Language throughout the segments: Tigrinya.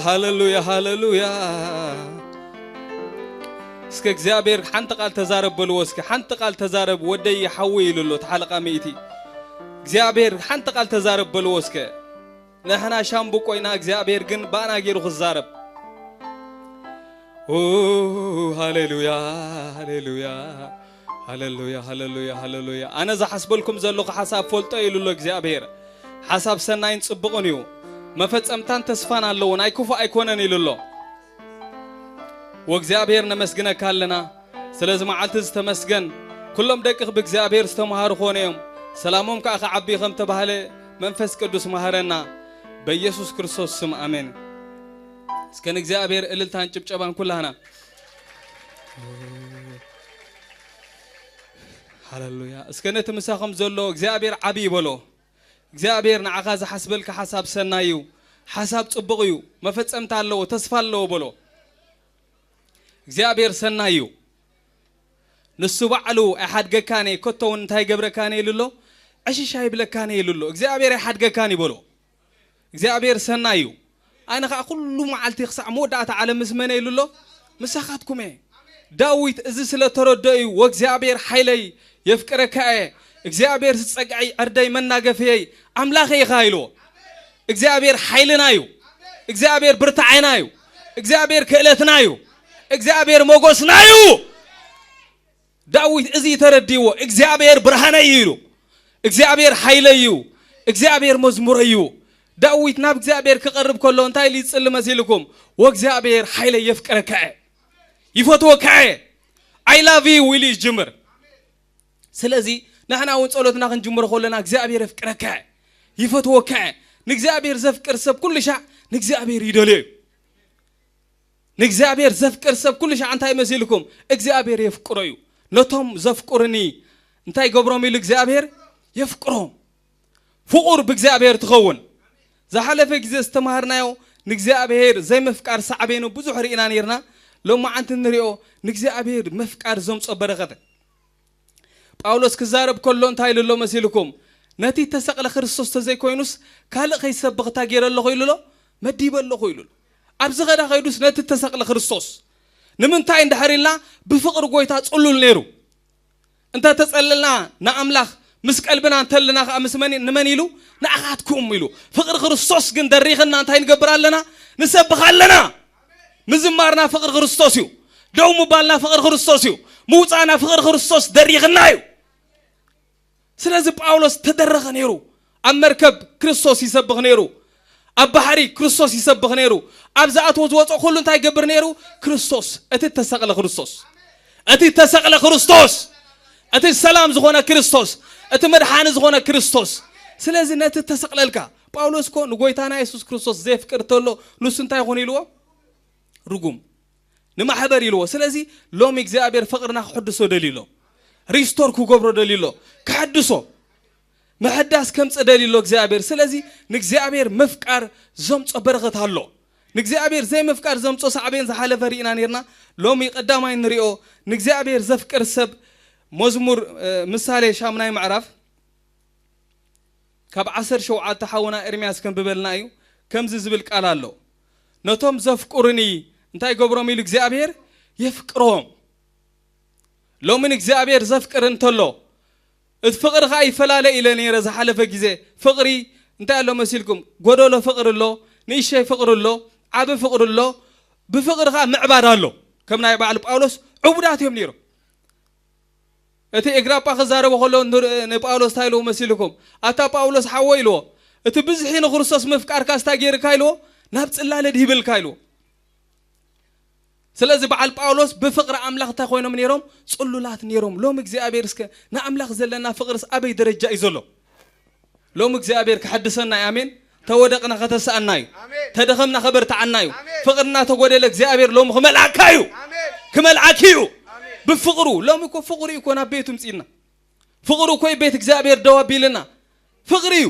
ሃሌሉያ፣ ሃሌሉያ። እስከ እግዚኣብሔር ሓንቲ ቃል ተዛረብ በልዎ። እስከ ሓንቲ ቃል ተዛረብ ወደይ ሓዊ ኢሉ ኣሎ። ተሓለቃ ሚእቲ እግዚኣብሔር ሓንቲ ቃል ተዛረብ በልዎ። እስከ ንሕና ሻምብቆ ኢና፣ እግዚኣብሔር ግን ባእና ገይሩ ክዛረብ። ኦ፣ ሃሌሉያ፣ ሃሌሉያ፣ ሃሌሉያ፣ ሃሌሉያ፣ ሃሌሉያ። ኣነ ዝሓስበልኩም ዘለኹ ሓሳብ ፈልጦ ኢሉ ኣሎ እግዚኣብሔር። ሓሳብ ሰናይን ጽቡቕን እዩ፣ መፈጸምታን ተስፋን ኣለዎ፣ ናይ ክፉእ ኣይኮነን ኢሉ ኣሎ። ወእግዚኣብሔር ነመስግነካ ኣለና። ስለዚ መዓልቲ ዝተመስገን፣ ኩሎም ደቅኽ ብእግዚኣብሔር ዝተምሃሩ ኮነ እዮም፣ ሰላሞም ከኣ ክዓቢ ከም ተባህለ መንፈስ ቅዱስ መሃረና። በኢየሱስ ክርስቶስ ስም ኣሜን። እስከ ንእግዚኣብሔር እልልታን ጭብጨባን ኩላህና። ሃሌሉያ። እስከ ነቲ ምሳኹም ዘሎ እግዚኣብሔር ዓቢ ይበሎ። እግዚኣብሔር ንዓኻ ዝሓስበልካ ሓሳብ ሰናይ እዩ፣ ሓሳብ ጽቡቕ እዩ፣ መፈጸምታ ኣለዎ፣ ተስፋ ኣለዎ በሎ። እግዚኣብሔር ሰናይ እዩ። ንሱ ባዕሉ ኣይሓድገካን እየ፣ ከቶ እውን እንታይ ይገብረካን እየ ኢሉ ኣሎ፣ ዕሽሽ ኣይብለካን እየ ኢሉ ኣሎ። እግዚኣብሔር ኣይሓድገካን እዩ በሎ። እግዚኣብሔር ሰናይ እዩ። ኣነ ኸዓ ኩሉ መዓልቲ ክሳዕ መወዳእታ ዓለም ምስ መን እየ ኢሉ ኣሎ? ምሳኻትኩም እየ። ዳዊት እዚ ስለ ተረድኦ እዩ፣ "ወእግዚኣብሔር ሓይለይ የፍቅረካ እየ፣ እግዚኣብሔር ዝጸግዐይ ዕርደይ መናገፍየይ ኣምላኸይ ኢኻ" ኢልዎ። እግዚኣብሔር ሓይልና እዩ። እግዚኣብሔር ብርታዓይና እዩ። እግዚኣብሔር ክእለትና እዩ። እግዚኣብሔር ሞጎስና እዩ። ዳዊት እዚ ተረዲዎ፣ "እግዚኣብሔር ብርሃነይ እዩ" ኢሉ። "እግዚኣብሔር ሓይለይ እዩ፣ እግዚኣብሔር መዝሙረይ እዩ።" ዳዊት ናብ እግዚኣብሔር ክቐርብ ከሎ እንታይ ኢሉ ይጽሊ መሲልኩም? "ወእግዚኣብሔር ሓይለይ የፍቅረካ እየ፣ ይፈትወካ እየ፣ I love you" ኢሉ ይጅምር። ስለዚ ንሕና እውን ጸሎትና ክንጅምሮ ከለና እግዚኣብሔር የፍቅረካ እየ፣ ይፈትወካ እየ። ንእግዚኣብሔር ዘፍቅር ሰብ ኩሉ ሻዕ ንእግዚኣብሔር ይደልዮ እዩ። ንእግዚኣብሔር ዘፍቅር ሰብ ኩሉ ሻዕ እንታይ መሲልኩም? እግዚኣብሔር የፍቅሮ እዩ። ነቶም ዘፍቅሩኒ እንታይ ይገብሮም ኢሉ እግዚኣብሔር? የፍቅሮም። ፍቑር ብእግዚኣብሔር ትኸውን። ዝሓለፈ ግዜ ዝተምሃርናዮ ንእግዚኣብሔር ዘይምፍቃር ሳዕቤኑ ብዙሕ ርኢና ነይርና። ሎማዓንቲ ንሪኦ ንእግዚኣብሔር ምፍቃር ዘምጾ በረኸት። ጳውሎስ ክዛረብ ከሎ እንታይ ኢሉ ኣሎ መሲልኩም? "ነቲ እተሰቕለ ክርስቶስ ተዘይኮይኑስ ካልእ ከይሰብኽ እንታይ ገይረ ኣለኹ?" ኢሉ ኣሎ፣ "መዲበ ኣለኹ" ኢሉ ኣሎ። ኣብ ዝኸዳ ከይዱስ ነቲ እተሰቕለ ክርስቶስ። ንምንታይ እንድሕር ኢልና ብፍቕሪ ጎይታ ጽሉል ነይሩ። እንተ ተጸለልና ንኣምላኽ ምስ ቀልብና እንተልና ኸኣ ምስ መን፣ ንመን ኢሉ? ንኣኻትኩም ኢሉ። ፍቕሪ ክርስቶስ ግን ደሪኽና እንታይ ንገብር ኣለና? ንሰብኽ ኣለና። ምዝማርና ፍቕሪ ክርስቶስ እዩ። ደው ምባልና ፍቕሪ ክርስቶስ እዩ። ምውጻእና ፍቕሪ ክርስቶስ ደሪኽና እዩ። ስለዚ ጳውሎስ ተደረኸ ነይሩ። ኣብ መርከብ ክርስቶስ ይሰብኽ ነይሩ። ኣብ ባሕሪ ክርስቶስ ይሰብኽ ነይሩ። ኣብ ዝኣትዎ ዝወጾ ኩሉ እንታይ ይገብር ነይሩ? ክርስቶስ፣ እቲ እተሰቕለ ክርስቶስ፣ እቲ እተሰቕለ ክርስቶስ፣ እቲ ሰላም ዝኾነ ክርስቶስ፣ እቲ መድሓኒ ዝኾነ ክርስቶስ። ስለዚ ነቲ እተሰቕለልካ፣ ጳውሎስ እኮ ንጎይታና የሱስ ክርስቶስ ዘየፍቅር እንተሎ ንሱ እንታይ ይኹን ኢልዎ? ርጉም። ንማሕበር ኢልዎ። ስለዚ ሎሚ እግዚኣብሔር ፍቕርና ክሕድሶ ደልዩ ኣሎ። ሪስቶር ክገብሮ ደልዩ ኣሎ። ክሕድሶ፣ ምሕዳስ ከምጽእ ደልዩ ኣሎ እግዚኣብሔር። ስለዚ ንእግዚኣብሔር ምፍቃር ዘምጾ በረኸት ኣሎ። ንእግዚኣብሔር ዘይምፍቃር ዘምጾ ሳዕቤን ዝሓለፈ ርኢና ነይርና። ሎሚ ቀዳማይ ንሪኦ ንእግዚኣብሔር ዘፍቅር ሰብ። መዝሙር፣ እ፣ ምሳሌ ሻምናይ ምዕራፍ ካብ ዓሰርተ ሸውዓተ ሓውና ኤርምያስ ከንብበልና እዩ። ከምዚ ዝብል ቃል ኣሎ። "ነቶም ዘፍቅሩኒ እንታይ ይገብሮም?" ኢሉ እግዚኣብሔር፣ "የፍቅሮም።" ሎሚ ንእግዚኣብሔር ዘፍቅር እንተሎ፣ እቲ ፍቕሪ ኸኣ ይፈላለ ኢለ ነይረ ዝሓለፈ ግዜ። ፍቕሪ እንታይ ኣሎ መሲልኩም? ጎደሎ ፍቕሪ ኣሎ፣ ንእሸይ ፍቕሪ ኣሎ፣ ዓቢ ፍቕሪ ኣሎ፣ ብፍቕሪ ኸኣ ምዕባድ ኣሎ። ከም ናይ በዓል ጳውሎስ ዕቡዳት እዮም ነይሮም። እቲ እግራጳ ክዛረቦ ከሎ ንር-፣ ንጳውሎስ እንታይ ኢልዎ መሲልኩም? "ኣታ ጳውሎስ ሓወይ" ኢልዎ፣ "እቲ ብዝሒ ንክርስቶስ ምፍቃርካ እንታይ ገይርካ?" ኢልዎ፣ "ናብ ጽላለ ድሂብልካ" ኢልዎ። ስለዚ በዓል ጳውሎስ ብፍቕሪ ኣምላኽ እንታይ ኮይኖም ነይሮም? ጽሉላት ነይሮም። ሎሚ እግዚኣብሔር እስከ ንኣምላኽ ዘለና ፍቕርስ ኣበይ ደረጃ እዩ ዘሎ? ሎሚ እግዚኣብሔር ክሐድሰና እዩ። ኣሜን። ተወደቕና ከተስኣና እዩ። ኣሜን። ተደኸምና ከበርትዓና እዩ። ኣሜን። ፍቕርና ተጎደለ እግዚኣብሔር ሎሚ ክመልኣካ እዩ። ኣሜን። ክመልኣኪ እዩ። ኣሜን። ብፍቕሩ፣ ሎሚ እኮ ፍቕሩ እዩ እኮ ናብ ቤቱ ምጺእና። ፍቕሩ እኮ እዩ ቤት እግዚኣብሔር ደው ኣቢልና። ፍቕሪ እዩ።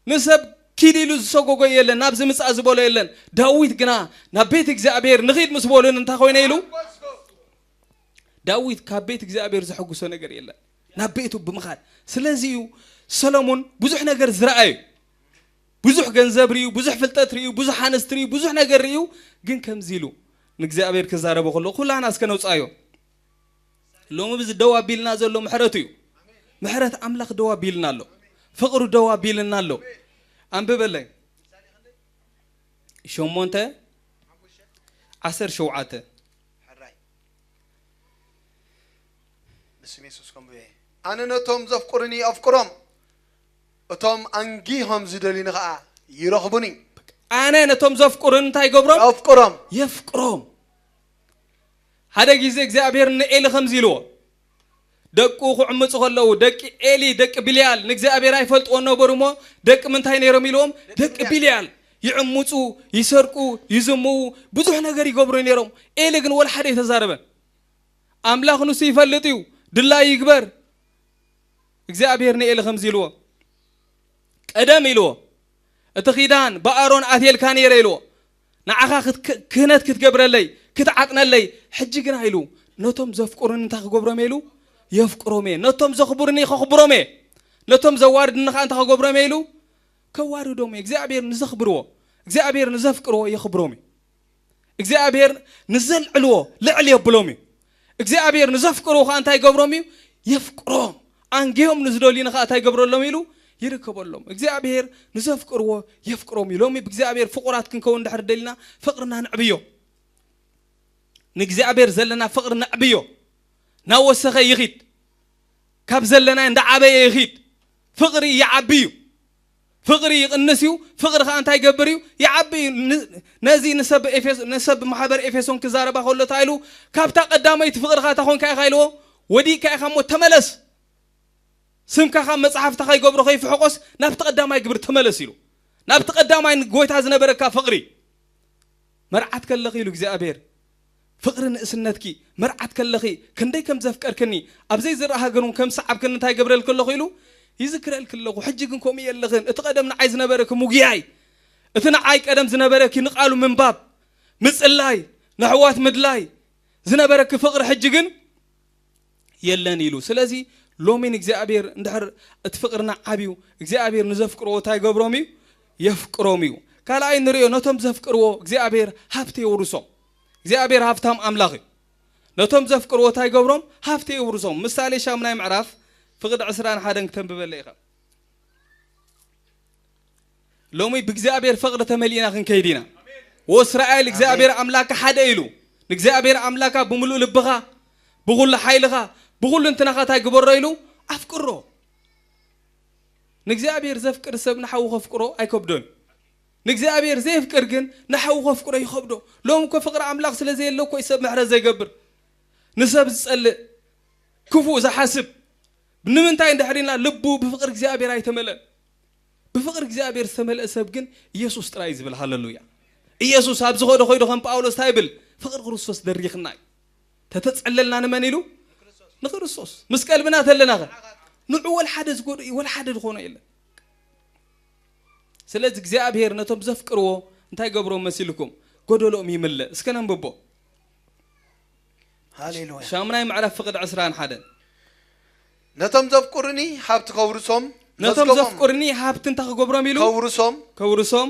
ንሰብ ኪድ ኢሉ ዝሰጎጎ የለን፣ ናብዚ ምጻእ ዝበሎ የለን። ዳዊት ግና ናብ ቤት እግዚኣብሔር ንኺድ ምስ በሉ እንታይ ኮይነ ኢሉ? ዳዊት ካብ ቤት እግዚኣብሔር ዘሐጉሶ ነገር የለን፣ ናብ ቤቱ ብምኻድ። ስለዚ እዩ ሰሎሞን ብዙሕ ነገር ዝረኣዩ። ብዙሕ ገንዘብ ርእዩ፣ ብዙሕ ፍልጠት ርእዩ፣ ብዙሕ ኣንስቲ ርእዩ፣ ብዙሕ ነገር ርእዩ። ግን ከምዚ ኢሉ ንእግዚኣብሔር ክዛረቦ ከሎ ኩላና እስከ ነውፃዮ። ሎሚ ብዚ ደው ኣቢልና ዘሎ ምሕረቱ እዩ። ምሕረት ኣምላኽ ደው ኣቢልና ኣሎ። ፍቕሩ ደው ኣቢልና ኣሎ። ኣንብበለይ። ሸሞንተ ዓሰርተ ሸውዓተ። ሕራይ ብስም የሱስ ከምብየ ኣነ ነቶም ዘፍቅሩኒ ኣፍቅሮም፣ እቶም ኣንጊሆም ዝደልዩኒ ኸዓ ይረኽቡኒ። ኣነ ነቶም ዘፍቅሩን እንታይ ይገብሮም? ኣፍቅሮም የፍቅሮም። ሓደ ግዜ እግዚኣብሔር ንኤሊ ከምዚ ኢልዎ፣ ደቁ ክዕምፁ ከለዉ፣ ደቂ ኤሊ፣ ደቂ ቢልያል ንእግዚኣብሔር ኣይፈልጥዎ ነበሩ እሞ፣ ደቂ ምንታይ ነይሮም ኢልዎም? ደቂ ቢልያል። ይዕምፁ፣ ይሰርቁ፣ ይዝምዉ፣ ብዙሕ ነገር ይገብሩ ነይሮም። ኤሊ ግን ወላ ሓደ ኣይተዛረበን። ኣምላኽ ንሱ ይፈልጥ እዩ፣ ድላይ ይግበር። እግዚኣብሔር ንኤሊ ከምዚ ኢልዎ፣ ቀደም ኢልዎ፣ እቲ ኺዳን ብኣሮን ኣትየልካ ነይረ ኢልዎ፣ ንዓኻ ክት- ክህነት ክትገብረለይ፣ ክትዓጥነለይ። ሕጂ ግና ኢሉ፣ ነቶም ዘፍቅሩኒ እንታይ ክገብሮም እየ ኢሉ? የፍቅሮም እየ። ነቶም ዘኽብሩኒ ከኽብሮም እየ። ነቶም ዘዋርድኒ ኸዓ እንታይ ክገብሮም እየ ኢሉ? ከዋርዶም እየ። እግዚኣብሔር ንዘኽብርዎ፣ እግዚኣብሔር ንዘፍቅርዎ የኽብሮም እዩ። እግዚኣብሔር ንዘልዕልዎ ልዕል የብሎም እዩ። እግዚኣብሔር ንዘፍቅርዎ ኸዓ እንታይ ይገብሮም እዩ? የፍቅሮም። ኣንጊሆም ንዝደልዩኒ ኸዓ እንታይ ይገብረሎም ኢሉ? ይርከበሎም። እግዚኣብሔር ንዘፍቅርዎ የፍቅሮም እዩ። ሎሚ ብእግዚኣብሔር ፍቑራት ክንከውን እንድሕር ደሊና ፍቕርና ነዕብዮ። ንእግዚኣብሔር ዘለና ፍቕሪ ነዕብዮ። ናወሰኸ ይኺድ። ካብ ዘለናዮ እንዳዓበየ ይኺድ። ፍቕሪ ይዓቢ እዩ። ፍቕሪ ይቕንስ እዩ። ፍቕሪ ኸዓ እንታይ ይገብር እዩ? ይዓቢ እዩ። ን- ነዚ ንሰብ ኤፌሶ- ንሰብ ማሕበር ኤፌሶን ክዛረባ ከሎ እንታይ ኢሉ? ካብታ ቀዳመይቲ ፍቕርኻ እታ ኾንካ ኢኻ ኢልዎ። ወዲእካ ኢኻ እሞ ተመለስ። ስምካ ካብ መጽሓፍታ ከይገብሮ ከይፍሕቆስ ናብቲ ቀዳማይ ግብሪ ተመለስ ኢሉ። ናብቲ ቀዳማይ ንጎይታ ዝነበረካ ፍቕሪ። መርዓት ከለኺ ኢሉ እግዚኣብሔር፣ ፍቕሪ ንእስነትኪ መርዓት ከለኺ ክንደይ ከም ዘፍቀርክኒ፣ ኣብ ዘይዝረኣ ሃገር እውን ከም ሰዓብክኒ እንታይ ገብረልኪ ኣለኹ ኢሉ ይዝክረልኪ ኣለኹ። ሕጂ ግን ከምኡ የለኽን። እቲ ቀደም ንዓይ ዝነበረኪ ምጉያይ፣ እቲ ንዓይ ቀደም ዝነበረኪ ንቃሉ ምንባብ፣ ምጽላይ፣ ንኣሕዋት ምድላይ ዝነበረኪ ፍቕሪ ሕጂ ግን የለን ኢሉ። ስለዚ ሎሚ ንእግዚኣብሔር እንድሕር እቲ ፍቕርና ዓብዩ፣ እግዚኣብሔር ንዘፍቅርዎ እንታይ ይገብሮም እዩ? የፍቅሮም እዩ። ካልኣይ ንርእዮ፣ ነቶም ዘፍቅርዎ እግዚኣብሔር ሃብቲ የውርሶም። እግዚኣብሔር ሃብታም ኣምላኽ እዩ። ነቶም ዘፍቅርዎ እንታይ ይገብሮም? ሃብቲ የውርሶም። ምሳሌ ሻምናይ ምዕራፍ ፍቕዲ ዕስራን ሓደን ክተንብበለ ኢኻ። ሎሚ ብእግዚኣብሔር ፍቕሪ ተመሊእና ክንከይድ ኢና። ወእስራኤል እግዚኣብሔር ኣምላካ ሓደ ኢሉ። ንእግዚኣብሔር ኣምላካ ብምሉእ ልብኻ፣ ብኹሉ ሓይልኻ፣ ብኹሉ እንትናኻ እንታይ ግበሮ ኢሉ? ኣፍቅሮ። ንእግዚኣብሔር ዘፍቅር ሰብ ንሓዉ ከፍቅሮ ኣይከብዶን። ንእግዚኣብሔር ዘየፍቅር ግን ንሓዉ ከፍቅሮ ይኸብዶ። ሎም እኮ ፍቕሪ ኣምላኽ ስለ ዘየለ እኮ እዩ ሰብ ምሕረት ዘይገብር። ንሰብ ዝጸልእ፣ ክፉእ ዝሓስብ። ንምንታይ እንድሕር ኢልና ልቡ ብፍቕሪ እግዚኣብሔር ኣይተመልአን። ብፍቕሪ እግዚኣብሔር ዝተመልአ ሰብ ግን ኢየሱስ ጥራይ እዩ ዝብል። ሃለሉያ። ኢየሱስ ኣብ ዝኸዶ ኮይዱ ከም ጳውሎስ እንታይ ይብል? ፍቕሪ ክርስቶስ ደሪኽና እዩ። ተተጸለልና ንመን ኢሉ? ንክርስቶስ። ምስ ቀልብና ተለና ኸ ንዑ ወልሓደ ዝጎድእ ወልሓደ ዝኾኖ የለን። ስለዚ እግዚኣብሔር ነቶም ዘፍቅርዎ እንታይ ገብሮም መሲልኩም? ጎደሎም ይምልእ። እስከ ነንብቦ። ሃሌሉያ። ሻምናይ ምዕራፍ ፍቕዲ ዕስራን ሓደን። ነቶም ዘፍቅሩኒ ሃብቲ ከውርሶም፣ ነቶም መዝገቦም ዘፍቅሩኒ ሃብቲ እንታይ ክገብሮም ኢሉ? ከውርሶም፣ ከውርሶም።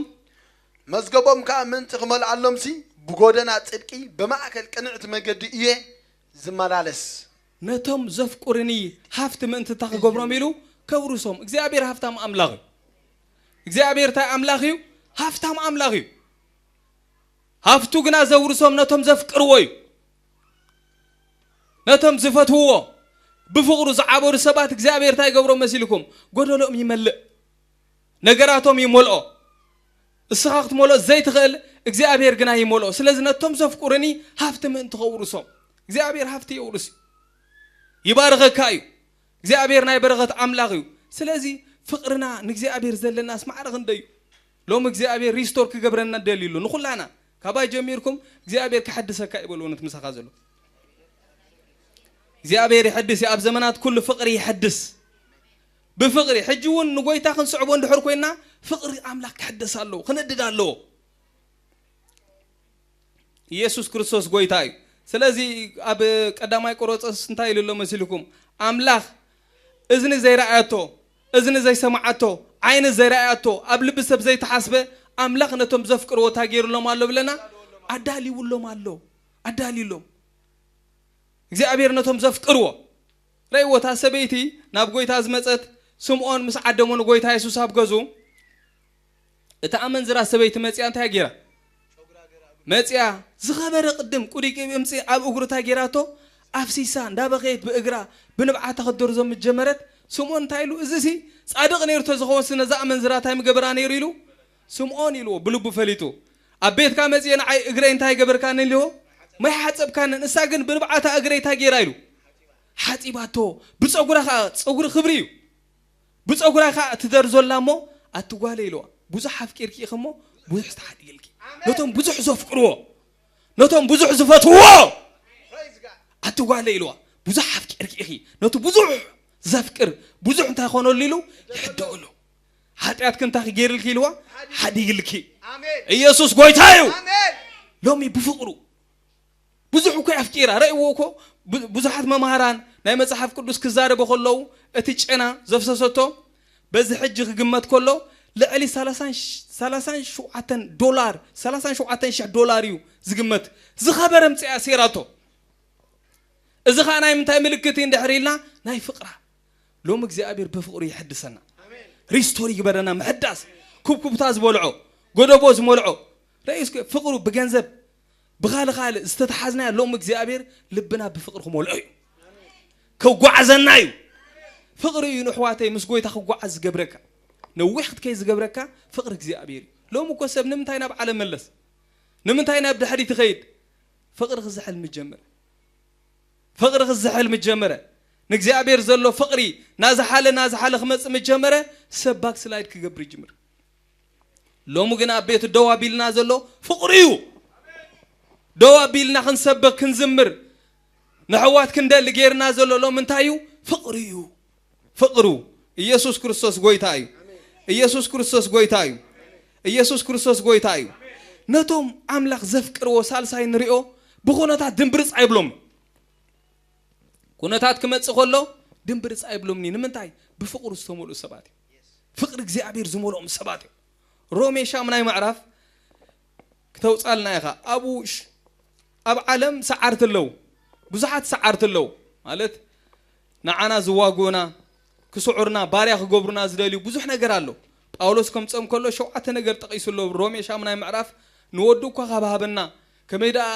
መዝገቦም ከዓ ምእንቲ ክመልኣሎምሲ ብጎደና ጽድቂ ብማእከል ቅንዕቲ መገዲ እየ ዝመላለስ። ነቶም ዘፍቅሩኒ ሃብቲ ምእንቲ እንታይ ክገብሮም ኢሉ? ከውርሶም። እግዚኣብሔር ሃብታም ኣምላኽ እዩ። እግዚኣብሔር እንታይ ኣምላኽ እዩ? ሃብታም ኣምላኽ እዩ። ሃብቱ ግና ዘውርሶም ነቶም ዘፍቅርዎ እዩ። ነቶም ዝፈትውዎ፣ ብፍቕሩ ዝዓበሩ ሰባት እግዚኣብሔር እንታይ ይገብሮም መሲልኩም? ጎደሎም ይመልእ። ነገራቶም ይመልኦ። እስኻ ክትመልኦ ዘይትኽእል እግዚኣብሔር ግና ይመልኦ። ስለዚ ነቶም ዘፍቅሩኒ ሃብቲ ምእንቲ ከውርሶም። እግዚኣብሔር ሃብቲ የውርስ እዩ። ይባርኸካ እዩ። እግዚኣብሔር ናይ በረኸት ኣምላኽ እዩ። ስለዚ ፍቕርና ንእግዚኣብሔር ዘለናስ ማዕረ ክንደይ እዩ? ሎሚ እግዚኣብሔር ሪስቶር ክገብረና ደልዩ ኣሎ። ንኹላና ካባይ ጀሚርኩም እግዚኣብሔር ክሐድሰካ እዩ በልዎ ነቲ ምሳኻ ዘሎ። እግዚኣብሔር ይሐድስ እዩ። ኣብ ዘመናት ኩሉ ፍቕሪ ይሐድስ። ብፍቕሪ ሕጂ እውን ንጎይታ ክንስዕቦ እንድሕር ኮይና ፍቕሪ ኣምላኽ ክሕደስ ኣለዎ፣ ክነድድ ኣለዎ። ኢየሱስ ክርስቶስ ጎይታ እዩ። ስለዚ ኣብ ቀዳማይ ቆሮንቶስ እንታይ ኢሉ ኣሎ መሲልኩም? ኣምላኽ እዝኒ ዘይረኣየቶ፣ እዝኒ ዘይሰማዓቶ፣ ዓይኒ ዘይረኣያቶ፣ ኣብ ልቢ ሰብ ዘይተሓስበ ኣምላኽ ነቶም ዘፍቅርዎ እንታይ ገይሩሎም ኣሎ ብለና? ኣዳልውሎም ኣሎ። ኣዳልዩሎም። እግዚኣብሔር ነቶም ዘፍቅርዎ። ረእይዎ፣ እታ ሰበይቲ ናብ ጎይታ ዝመጸት፣ ስምዖን ምስ ዓደሞ ንጎይታ የሱስ ኣብ ገዝኡ፣ እታ ኣመንዝራ ሰበይቲ መጺኣ እንታይ ገይራ? መጺኣ ዝኸበረ ቅድም ቁዲቂ ብምጺ ኣብ እግሩ እንታይ ገይራቶ? ኣፍሲሳ፣ እንዳበኸየት ብእግራ ብንብዓታ ክትደርዞ ምስ ጀመረት፣ ስምዖን እንታይ ኢሉ? እዚሲ ጻድቕ ነይሩ ተዝኸውንሲ ነዛ ኣመንዝራ እንታይ ምገበራ ነይሩ ኢሉ? ስምዖን ኢልዎ ብልቡ ፈሊጡ። ኣብ ቤትካ መጺአ ንዓይ እግረይ እንታይ ገበርካኒ ኢልዎ? ማይ ሓጸብካኒ። ንሳ ግን ብንብዓታ እግረይ እንታይ ገይራ ኢሉ? ሓጺባቶ። ብጸጉራ ኸኣ፣ ጸጉሪ ክብሪ እዩ። ብጸጉራ ኸኣ ትደርዞላ እሞ፣ ኣቲ ጓለይ ኢልዋ። ብዙሕ ኣፍቂርኪ ኢኺ እሞ፣ ብዙሕ ዝተሓዲግልኪ። ነቶም ብዙሕ ዘፍቅርዎ፣ ነቶም ብዙሕ ዝፈትዎ፣ ኣቲ ጓለይ ኢልዋ። ብዙሕ ኣፍቂርኪ ኢኺ። ነቲ ብዙሕ ዘፍቅር፣ ብዙሕ እንታይ ኾነሉ ኢሉ? ይሕደገሉ። ሓጢኣትኪ እንታይ ገይርልኪ ኢልዋ? ሓዲግልኪ። ኣሜን። ኢየሱስ ጎይታ እዩ። ኣሜን። ሎሚ ብፍቕሩ ብዙሕ እኮ ኣፍቂራ። ረእይዎ እኮ ቡ-፣ ብዙሓት መምሃራን ናይ መጽሓፍ ቅዱስ ክዛረቡ ከለዉ፣ እቲ ጨና ዘፍሰሰቶ በዚ ሕጂ ክግመት ከሎ፣ ልዕሊ ሰላሳን ሽ-፣ ሰላሳን ሸውዓተን ዶላር፣ ሰላሳን ሸውዓተን ሽሕ ዶላር እዩ ዝግመት። ዝኸበረ ምጽኣ ሴራቶ። እዚ ኸኣ ናይ ምንታይ ምልክት እዩ እንድሕር ኢልና፣ ናይ ፍቕራ። ሎሚ እግዚኣብሔር ብፍቕሩ ይሕድሰና። ሪስቶር ይግበረና። ምሕዳስ፣ ኩብኩብታ ዝበልዖ፣ ጎደቦ ዝመልዖ። ረእይ እስከ ፍቕሩ ብገንዘብ፣ ብኻልእ ካልእ ዝተተሓዝናዮ፣ ሎሚ እግዚኣብሔር ልብና ብፍቕሪ ክመልኦ እዩ። ከጓዓዘና እዩ። ፍቕሪ እዩ ንኣሕዋተይ ምስ ጎይታ ክጓዓዝ ዝገብረካ። ነዊሕ ክትከይድ ዝገብረካ ፍቕሪ እግዚኣብሔር እዩ። ሎሚ እኮ ሰብ ንምንታይ ናብ ዓለም መለስ? ንምንታይ ናብ ድሕሪት ይኸይድ? ፍቕሪ ክዝሕል ምጀመረ። ፍቕሪ ክዝሕል ምጀመረ። ንእግዚኣብሔር ዘሎ ፍቕሪ ናዝሓለ፣ ናዝሓለ ክመጽእ ምጀመረ። ሰብ ባክስላይድ ክገብር ይጅምር። ሎሚ ግን ኣብ ቤቱ ደው ኣቢልና ዘሎ ፍቕሪ እዩ። ደው ኣቢልና ክንሰብኽ፣ ክንዝምር፣ ንኣሕዋት ክንደሊ ጌርና ዘሎ ሎሚ እንታይ እዩ? ፍቕሪ እዩ። ፍቕሩ። ኢየሱስ ክርስቶስ ጎይታ እዩ። ኢየሱስ ክርስቶስ ጎይታ እዩ። ኢየሱስ ክርስቶስ ጎይታ እዩ። ነቶም ኣምላኽ ዘፍቅርዎ ሳልሳይ ንሪኦ፣ ብኹነታት ድምብርጽ ኣይብሎም። ኩነታት ክመጽእ ከሎ ድምብርጽ ኣይብሎምኒ። ንምንታይ? ብፍቕሩ ዝተመልኡ ሰባት እዮም። ፍቕሪ እግዚኣብሔር ዝመልኦም ሰባት እዮም። ሮሜ ሻምናይ ምዕራፍ ክተውጻልና ኢኻ። ኣብኡ ሽ-፣ ኣብ ዓለም ሰዓርቲ ኣለዉ። ብዙሓት ሰዓርቲ ኣለዉ። ማለት ንዓና ዝዋግኡና፣ ክስዑርና፣ ባርያ ክገብሩና ዝደልዩ ብዙሕ ነገር ኣሎ። ጳውሎስ ከምጾም ከሎ ሸውዓተ ነገር ጠቒሱ ኣሎ። ሮሜ ሻምናይ ምዕራፍ፣ ንወዱ እኳ ካብ ሃበና፣ ከመይ ደኣ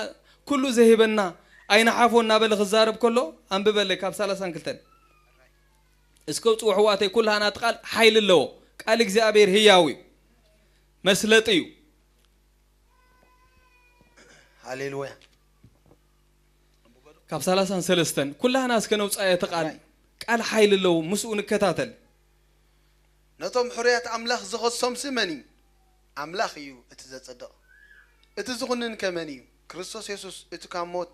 ኩሉ ዝህበና ኣይንሓፎ እናበለ ክዛረብ ከሎ፣ ኣንብበለይ ካብ ሰላሳን ክልተን። እስከ ውጽኡ ኣሕዋተይ፣ ኩላህና እቲ ቃል ሓይሊ ኣለዎ። ቃል እግዚኣብሔር ህያው እዩ። መስለጢ እዩ። ሃሌሉያ። ካብ ሰላሳን ሰለስተን ኩላህና እስከ ነውጻዮ እቲ ቃል። ኣራይ። ቃል ሓይሊ ኣለዎ። ምስኡ ንከታተል። ነቶም ሕሩያት ኣምላኽ ዝኸሶምሲ መን እዩ? ኣምላኽ እዩ እቲ ዘጸድቕ። እቲ ዝኹንን ከ መን እዩ? ክርስቶስ የሱስ፣ እቲ ካብ ሞት፣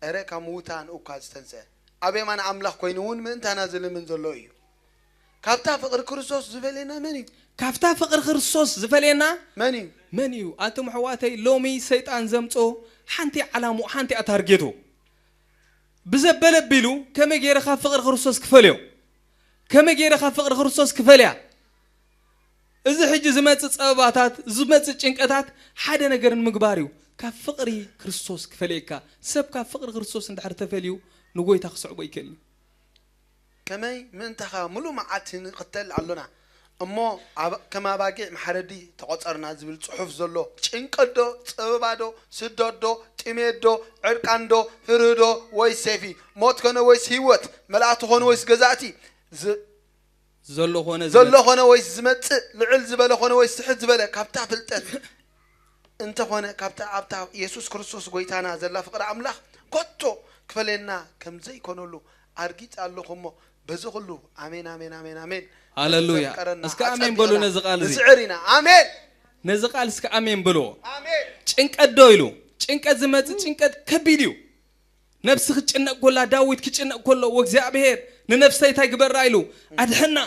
እረ ካብ ምዉታን እኳ ዝተንስአ፣ ኣብ የማን ኣምላኽ ኮይኑ እውን ምእንታና ዝልምን ዘሎ እዩ። ካብታ ፍቕሪ ክርስቶስ ዝፈልየና መን እዩ? ካብታ ፍቕሪ ክርስቶስ ዝፈልየና መን እዩ? መን እዩ? ኣንቱም ኣሕዋተይ፣ ሎሚ ሰይጣን ዘምጾ ሓንቲ ዓላምኡ፣ ሓንቲ እያ ታርጌቱ። ብዘበለ ኣቢሉ ከመይ ገይረ ካብ ፍቕሪ ክርስቶስ ክፈልዮ? ከመይ ገይረ ካብ ፍቕሪ ክርስቶስ ክፈልያ? እዚ ሕጂ ዝመጽእ ጸበባታት፣ ዝመጽእ ጭንቀታት ሓደ ነገር ንምግባር እዩ። ካብ ፍቕሪ ክርስቶስ ክፈልየካ። ሰብ ካብ ፍቕሪ ክርስቶስ እንድሕር ተፈልዩ ንጎይታ ክስዕቦ ይክእል እዩ። ከመይ ምእንታኻ ምሉእ መዓልቲ ንኽተል ኣሎና እሞ፣ ኣብ-፣ ከም ኣባጊዕ መሓረዲ ተቖጸርና ዝብል ጽሑፍ ዘሎ ጭንቀት ዶ፣ ጸበባ ዶ፣ ስደት ዶ፣ ጥሜት ዶ፣ ዕርቃን ዶ፣ ፍርህ ዶ፣ ወይስ ሴፊ? ሞት ኮነ ወይስ ህይወት? መላእኽቲ ኮነ ወይስ ገዛእቲ? ዝ-፣ ዘሎ ኮነ ዘሎ ዝመጽእ። ኮነ ወይስ ዝመጽእ? ልዕል ዝበለ ኮነ ወይስ ስሕት ዝበለ? ካብታ ፍልጠት እንተኾነ፣ ካብታ ኣብታ የሱስ ክርስቶስ ጎይታና ዘላ ፍቕሪ ኣምላኽ ኮቶ ክፈለየና ከም ዘይኮነሉ ኣርጊጸ ኣለኹ እሞ፣ በዚ ኹሉ ኣሜን፣ ኣሜን፣ ኣሜን፣ ኣሜን። ሃሌሉያ። ዘፍቀረና እስከ ኣሜን በሉ ኣጸቢቕና ነዚ ቃል እዚ። ንስዕር ኢና። ኣሜን። ነዚ ቃል እስከ ኣሜን በልዎ። ኣሜን። ጭንቀት ዶ ኢሉ? ጭንቀት ዝመጽእ ጭንቀት ከቢድ እዩ። ነብሲ ክትጭነቕ ኮላ፣ ዳዊት ክጭነቕ ኮሎ፣ "ወእግዚኣብሔር ንነፍሰይ እንታይ ግበራ?" ኢሉ፣ "ኣድሕና።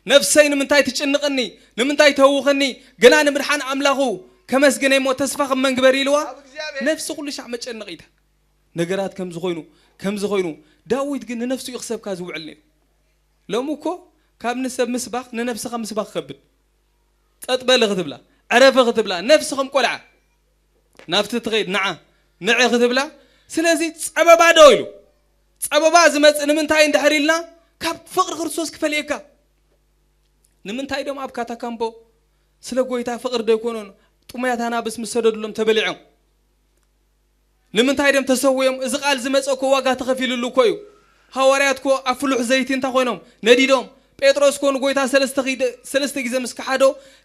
ነፍሰይ ንምንታይ ትጭንቕኒ? ንምንታይ ተህውኸኒ? ግና ንምድሓን ኣምላኹ ከመስግነ እሞ ተስፋ ከም መን ግበሪ?" ኢልዋ። ኣብ እግዚኣብሔር። ነፍሲ ኩሉ ሻዕ መጨነቒታ። ነገራት ከምዚ ኮይኑ፣ ከምዚ ኮይኑ። ዳዊት ግን ንነፍሱ እዩ ክሰብካ ዝውዕል ነይሩ። ሎሚ እኮ ካብ ንሰብ ምስባኽ ንነብስኻ ምስባኽ ከብድ። ጸጥ በሊ ክትብላ፣ ዕረፊ ክትብላ፣ ነፍሲ ከም ቆልዓ ናብቲ ትኸይድ ንዓ ንዒ ክትብላ። ስለዚ ጸበባ ዶ ኢሉ፣ ጸበባ ዝመጽእ ንምንታይ እንድሕር ኢልና፣ ካብ ፍቕሪ ክርስቶስ ክፈልየካ። ንምንታይ ደም ኣብ ካታካምቦ ስለ ጎይታ ፍቕሪ ደይኮኖን ጥሙያት ኣናብስ ምስ ሰደድሎም ተበሊዖም? ንምንታይ ደም ተሰውዮም? እዚ ቃል ዝመጸ እኮ ዋጋ ተኸፊልሉ እኮ እዩ። ሃዋርያት እኮ ኣብ ፍሉሕ ዘይቲ እንታይ ኮይኖም? ነዲዶም። ጴጥሮስ እኮ ንጎይታ ሰለስተ ጊደ-፣ ሰለስተ ግዜ ምስ ከሓዶ፣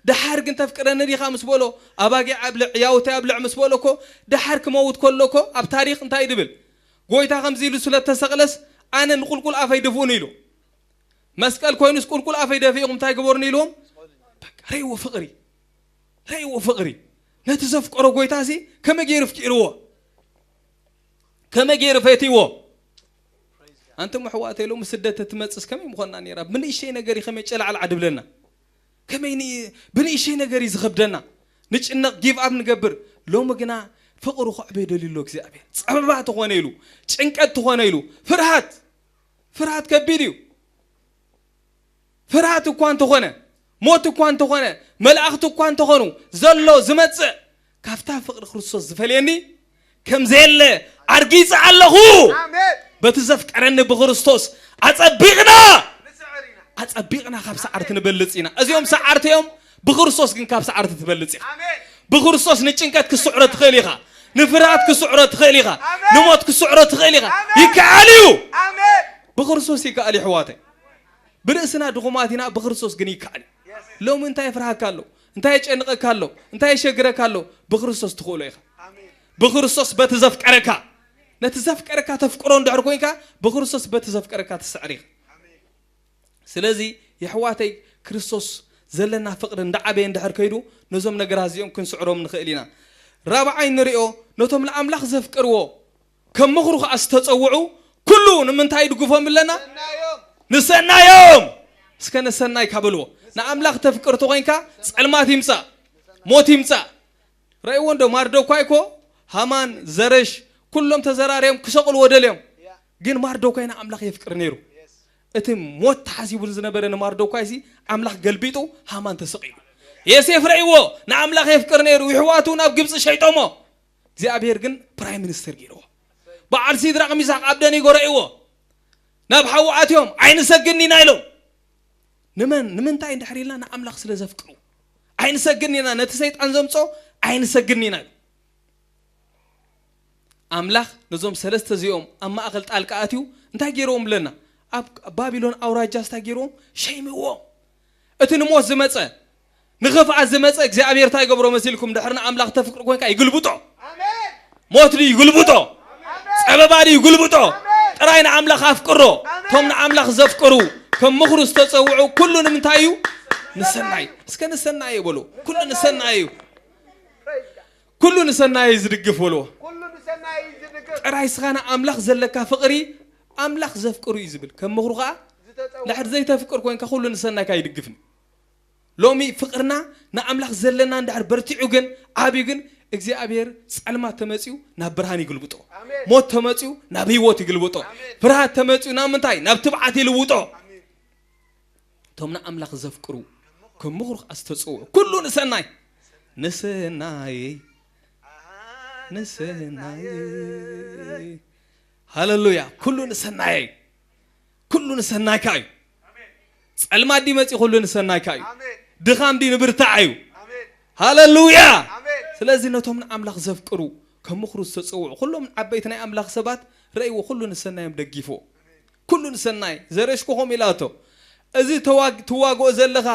ደሓር ግን ተፍቅረኒ ዲኻ ምስ በሎ፣ ኣባጊዕ ኣብልዕ፣ ያውተይ ኣብልዕ ምስ በሎ እኮ፣ ደሓር ክመውት ከሎ እኮ ኣብ ታሪኽ እንታይ ድብል? ጎይታ ከምዚ ኢሉ ስለ ተሰቕለስ፣ ኣነ ንቁልቁል ኣፈይ ድፍኡኒ ኢሉ። መስቀል ኮይኑስ ቁልቁል ኣፈይ ደፊእኹም እንታይ ግበሩኒ ኢልዎም? በቃ፣ ረይዎ ፍቕሪ፣ ረይዎ ፍቕሪ። ነቲ ዘፍቀሮ ጎይታ እዚ ከመይ ገይሩ ፍቂርዎ? ከመይ ገይሩ ፈትይዎ? ኣንቱም ኣሕዋተይ፣ ሎሚ ስደት ትመጽስ ከመይ ምኾንና ነይራ? ብንእሽተይ ነገር እዩ ከመይ ጨላዕላዕ ድብለና? ከመይ ን-፣ ብንእሽተይ ነገር እዩ ዝኸብደና? ንጭነቕ፣ ጊቭ ኣፕ ንገብር። ሎሚ ግና ፍቕሩ ከዕበ ይደልዩ ኣሎ እግዚኣብሔር። ጸበባ ተኾነ ኢሉ፣ ጭንቀት ተኾነ ኢሉ፣ ፍርሃት፣ ፍርሃት ከቢድ እዩ። ፍርሃት እኳ እንተኾነ፣ ሞት እኳ እንተኾነ፣ መላእኽቲ እኳ እንተኾኑ፣ ዘሎ ዝመጽእ ካብታ ፍቕሪ ክርስቶስ ዝፈልየኒ ከም ዘየለ ኣርጊጸ ኣለኹ። ኣሜን። በቲ ዘፍቀረኒ ብክርስቶስ ኣጸቢቕና፣ ንስዕር ኢና። ኣጸቢቕና ካብ ሰዓርቲ ንበልጽ ኢና። እዚኦም ሰዓርቲ እዮም፣ ብክርስቶስ ግን ካብ ሰዓርቲ ትበልጽ ኢኻ። ኣሜን። ብክርስቶስ ንጭንቀት ክስዕሮ ትኽእል ኢኻ። ንፍርሃት ክስዕሮ ትኽእል ኢኻ። ኣሜን። ንሞት ክስዕሮ ትኽእል ኢኻ። ኣሜን። ይከኣል እዩ። ኣሜን። ብክርስቶስ ይከኣል እዩ፣ ኣሕዋተይ። ብርእስና ድኹማት ኢና፣ ብክርስቶስ ግን ይከኣል እዩ። የስ። ሎሚ እንታይ የፍርሃካ ኣሎ? እንታይ የጨንቐካ ኣሎ? እንታይ የሸግረካ ኣሎ? ብክርስቶስ ትኽእሎ ኢኻ። ኣሜን። ብክርስቶስ በቲ ዘፍቀረካ፣ ነቲ ዘፍቀረካ ተፍቅሮ እንድሕር ኮይንካ፣ ብክርስቶስ በቲ ዘፍቀረካ ትስዕር ኢኻ። ኣሜን። ስለዚ የሕዋተይ፣ ክርስቶስ ዘለና ፍቕሪ እንዳዓበየ እንድሕር ከይዱ፣ ነዞም ነገራት እዚኦም ክንስዕሮም ንኽእል ኢና። ራብዓይ ንሪኦ፣ ነቶም ንኣምላኽ ዘፍቅርዎ ከም ምኽሩ ከኣ ዝተጸውዑ ኩሉ ንምንታይ ይድግፎም ኣለና? ሰናዮም። ንሰናዮም። እስከ ንሰናይ ካበልዎ። ንኣምላኽ ተፍቅር ተኾይንካ ጸልማት ይምጻእ፣ ሞት ይምጻእ። ረእይዎ እንዶ ማርዶኳይ እኮ ሃማን፣ ዘረሽ ኩሎም ተዘራርዮም ክሰቕልዎ ደልዮም። ግን ማርዶኳይ ንኣምላኽ የፍቅር ነይሩ። እቲ ሞት ተሓሲቡ ዝነበረ ንማርዶኳይ ሲ ኣምላኽ ገልቢጡ ሃማን ተሰቒሉ። ዮሴፍ ረእይዎ ንኣምላኽ የፍቅር ነይሩ። ይሕዋቱ ናብ ግብጺ ሸይጦሞ። እግዚኣብሔር ግን ፕራይም ሚኒስተር ገይርዎ። በዓል ሲድራቕ ሚሳቕ ኣብደኒጎ ረእይዎ። ናብ ሓዊ ኣትዮም ኣይንሰግድን ኢና ኢሎም። ንመን? ንምንታይ እንድሕር ኢልና ንኣምላኽ ስለ ዘፍቅሩ። ኣይንሰግድን ኢና፣ ነቲ ሰይጣን ዘምጾ ኣይንሰግድን ኢና ኢሎም። ኣምላኽ ነዞም ሰለስተ እዚኦም ኣብ ማእከል ጣልቃ ኣትዩ እንታይ ገይርዎም ብለና? ኣብ ባቢሎን ኣውራጃ እንታይ ገይርዎም? ሸይምዎም። እቲ ንሞት ዝመጸ፣ ንኽፍኣት ዝመጸ እግዚኣብሔር እንታይ ይገብሮ መሲልኩም? ድሕሪ ንኣምላኽ ተፍቅር ኮንካ ይግልብጦ። ኣሜን። ሞት ድዩ ይግልብጦ? ኣሜን። ጸበባ ድዩ ይግልብጦ? ኣሜን። ጥራይ ንኣምላኽ ኣፍቅሮ። ኣሜን። እቶም ንኣምላኽ ዘፍቅሩ፣ ከም ምኽሩ ዝተጸውዑ፣ ኩሉ ንምንታይ እዩ? ንሰናይ። እስከ ንሰናይ እዩ በሉ። ኩሉ ንሰናይ እዩ። ኩሉ ንሰናይ እዩ ዝድግፍ በልዎ። ኩሉ ንሰናይ እዩ ዝድግፍ። ጥራይ እስኻ ንኣምላኽ ዘለካ ፍቕሪ ኣምላኽ ዘፍቅሩ እዩ ዝብል። ከም ምኽሩ ኸኣ ዝተጸውዐ። ድሕር ዘይተፍቅር ኮንካ ኩሉ ንሰናይካ ኣይድግፍን። ሎሚ ፍቕርና ንኣምላኽ ዘለና እንድሕር በርቲዑ ግን፣ ዓብዩ ግን፣ እግዚኣብሔር ጸልማት ተመጺኡ ናብ ብርሃን ይግልብጦ። ኣሜን። ሞት ተመጺኡ ናብ ህይወት ይግልብጦ። ኣሜን። ፍርሃት ተመጺኡ ናብ ምንታይ? ናብ ትብዓት ይልውጦ። ኣሜን። እቶም ንኣምላኽ ዘፍቅሩ ከም ምኽሩ ኸኣ ዝተጸውዑ ኩሉ ንሰናይ፣ ንሰናይ፣ ንሰናይ። ሃሌሉያ። ኩሉ ንሰናይ፣ ኩሉ ንሰናይካ እዩ። ጸልማት ድዩ መጺኡ? ኩሉ ንሰናይካ እዩ። ኣሜን። ድኻም ድዩ? ንብርታዕ እዩ። ኣሜን። ሃሌሉያ። ኣሜን። ስለዚ ነቶም ንኣምላኽ ዘፍቅሩ ከም ምኽሩ ዝተጸውዑ ኩሎም ዓበይቲ ናይ ኣምላኽ ሰባት ረእይዎ፣ ኩሉ ንሰናዮም ደጊፍዎ። ኩሉ ንሰናይ ዘረሽኩኹም ኢላቶ። እዚ ተዋግ-፣ ትዋግኦ ዘለኻ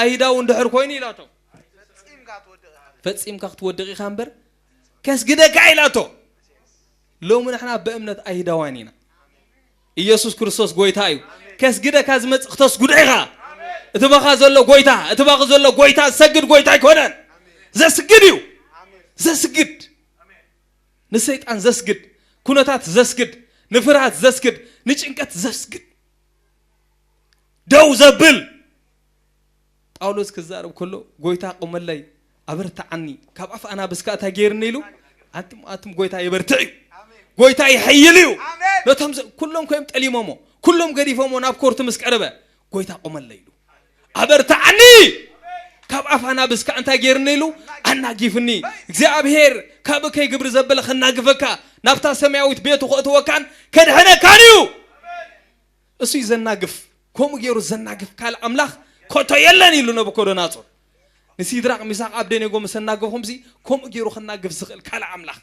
ኣይሁዳዊ እንድሕር ኮይኑ ኢላቶ። ፈጺምካ ክትወድቕ ኢኻ እምበር ከስግደካ ኢላቶ። ሎሚ ንሕና ብእምነት ኣይሁዳውያን ኢና። ኢየሱስ ክርስቶስ ጎይታ እዩ። ከስግደካ ዝመጽእ ክተስግዶ ኢኻ። እቲ ባኻ ዘሎ ጎይታ፣ እቲ ባኻ ዘሎ ጎይታ ዝሰግድ ጎይታ ኣይኮነን። ዘስግድ እዩ። ዘስግድ። ንሰይጣን ዘስግድ፣ ኩነታት ዘስግድ፣ ንፍርሃት ዘስግድ፣ ንጭንቀት ዘስግድ፣ ደው ዘብል። ጳውሎስ ክዛረብ ከሎ፣ "ጎይታ ቁመለይ፣ ኣበርትዓኒ፣ ካብ ኣፍ ኣናብስ ከኣ እንታይ ገይርኒ?" ኢሉ፣ ኣንቱም፣ ኣንቱም ጎይታ የበርትዕ እዩ። ጎይታ ይሐይል እዩ። ኣሜን። ነቶም ዘ-፣ ኩሎም ኮይም ጠሊሞሞ፣ ኩሎም ገዲፎሞ ናብ ኮርት ምስ ቀረበ፣ "ጎይታ ቁመለይ" ኢሉ። ኣበርትዓኒ። ካብ ኣፍ ኣናብስ ከኣ እንታይ ገይርኒ ኢሉ? ኣናጊፍኒ። እግዚኣብሔር ካብ እከይ ግብሪ ዘበለ ከናግፈካ፣ ናብታ ሰማያዊት ቤቱ ከእትወካን ከድሕነካን እዩ። እሱ እዩ ዘናግፍ። ከምኡ ገይሩ ዘናግፍ ካልእ ኣምላኽ ኮቶ የለን ኢሉ ነቡኮዶናጾር። ንሲድራቅ ሚሳቅ ኣብደኔጎ ምስ ኣናገፍኹምሲ ከምኡ ገይሩ ከናግፍ ዝኽእል ካልእ ኣምላኽ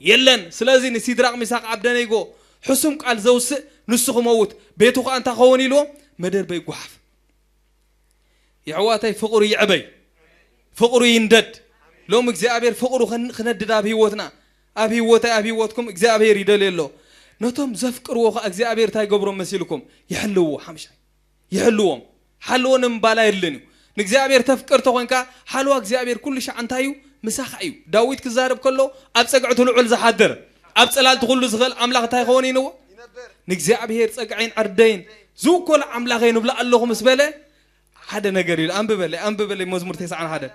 የለን። ስለዚ ንሲድራቅ ሚሳቅ ኣብደኔጎ ሕሱም ቃል ዘውስእ ንሱ ክመውት፣ ቤቱ ከኣ እንታይ ክኸውን ኢልዎ? መደርበይ ጓሓፍ። የሕዋተይ ፍቕሩ ይዕበይ፣ ፍቕሩ ይንደድ። ሎም እግዚኣብሔር ፍቕሩ ክን- ክነድድ ኣብ ህይወትና፣ ኣብ ህይወተይ፣ ኣብ ህይወትኩም እግዚኣብሔር ይደልየ ኣሎ። ነቶም ዘፍቅርዎ ከኣ እግዚኣብሔር እንታይ ይገብሮም መሲልኩም? ይሕልዎ። ሓምሻይ ይሕልዎም። ሓልዎ ንምባል ኣየድልን እዩ። ንእግዚኣብሔር ተፍቅር ተኾንካ፣ ሓልዋ እግዚኣብሔር ኩሉ ሻዕ እንታይ እዩ? ምሳኻ እዩ። ዳዊት ክዛረብ ከሎ ኣብ ጸግዕቲ ልዑል ዝሓድር፣ ኣብ ጽላልቲ ኩሉ ዝኽእል ኣምላኽ እንታይ ይኸውን ኢንዎ? ንእግዚኣብሔር ጸግዐይን ዕርደይን ዝውኮሎ ኣምላኸይ ንብሎ ኣለኹ ምስ በለ፣ ሓደ ነገር ኢሉ። ኣንብበለይ፣ ኣንብበለይ፣ መዝሙር ተስዓን ሓደን።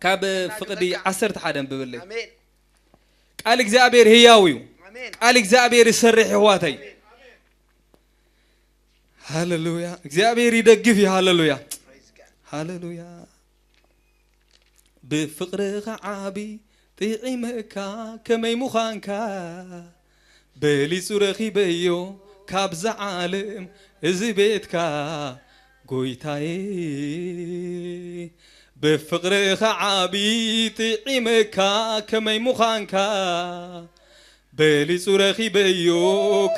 ካብ ፍቕዲ ዓሰርተ ሓደ ኣንብበለይ። ኣሜን። ቃል እግዚኣብሔር ህያው እዩ። ኣሜን። ቃል እግዚኣብሔር ይሰርሕ፣ የሕዋተይ። ሃሌሉያ። እግዚኣብሔር ይደግፍ እዩ። ሃሌሉያ። ሃሌሉያ። ብፍቕርኻ ዓቢ ጥዒመካ ከመይ ምዃንካ፣ በሊጹ ረኺበዮ ካብዛ ዓለም እዚ ቤትካ፣ ጎይታየ። ብፍቕርኻ ዓቢ ጥዒመካ ከመይ ምዃንካ፣ በሊጹ ረኺበዮ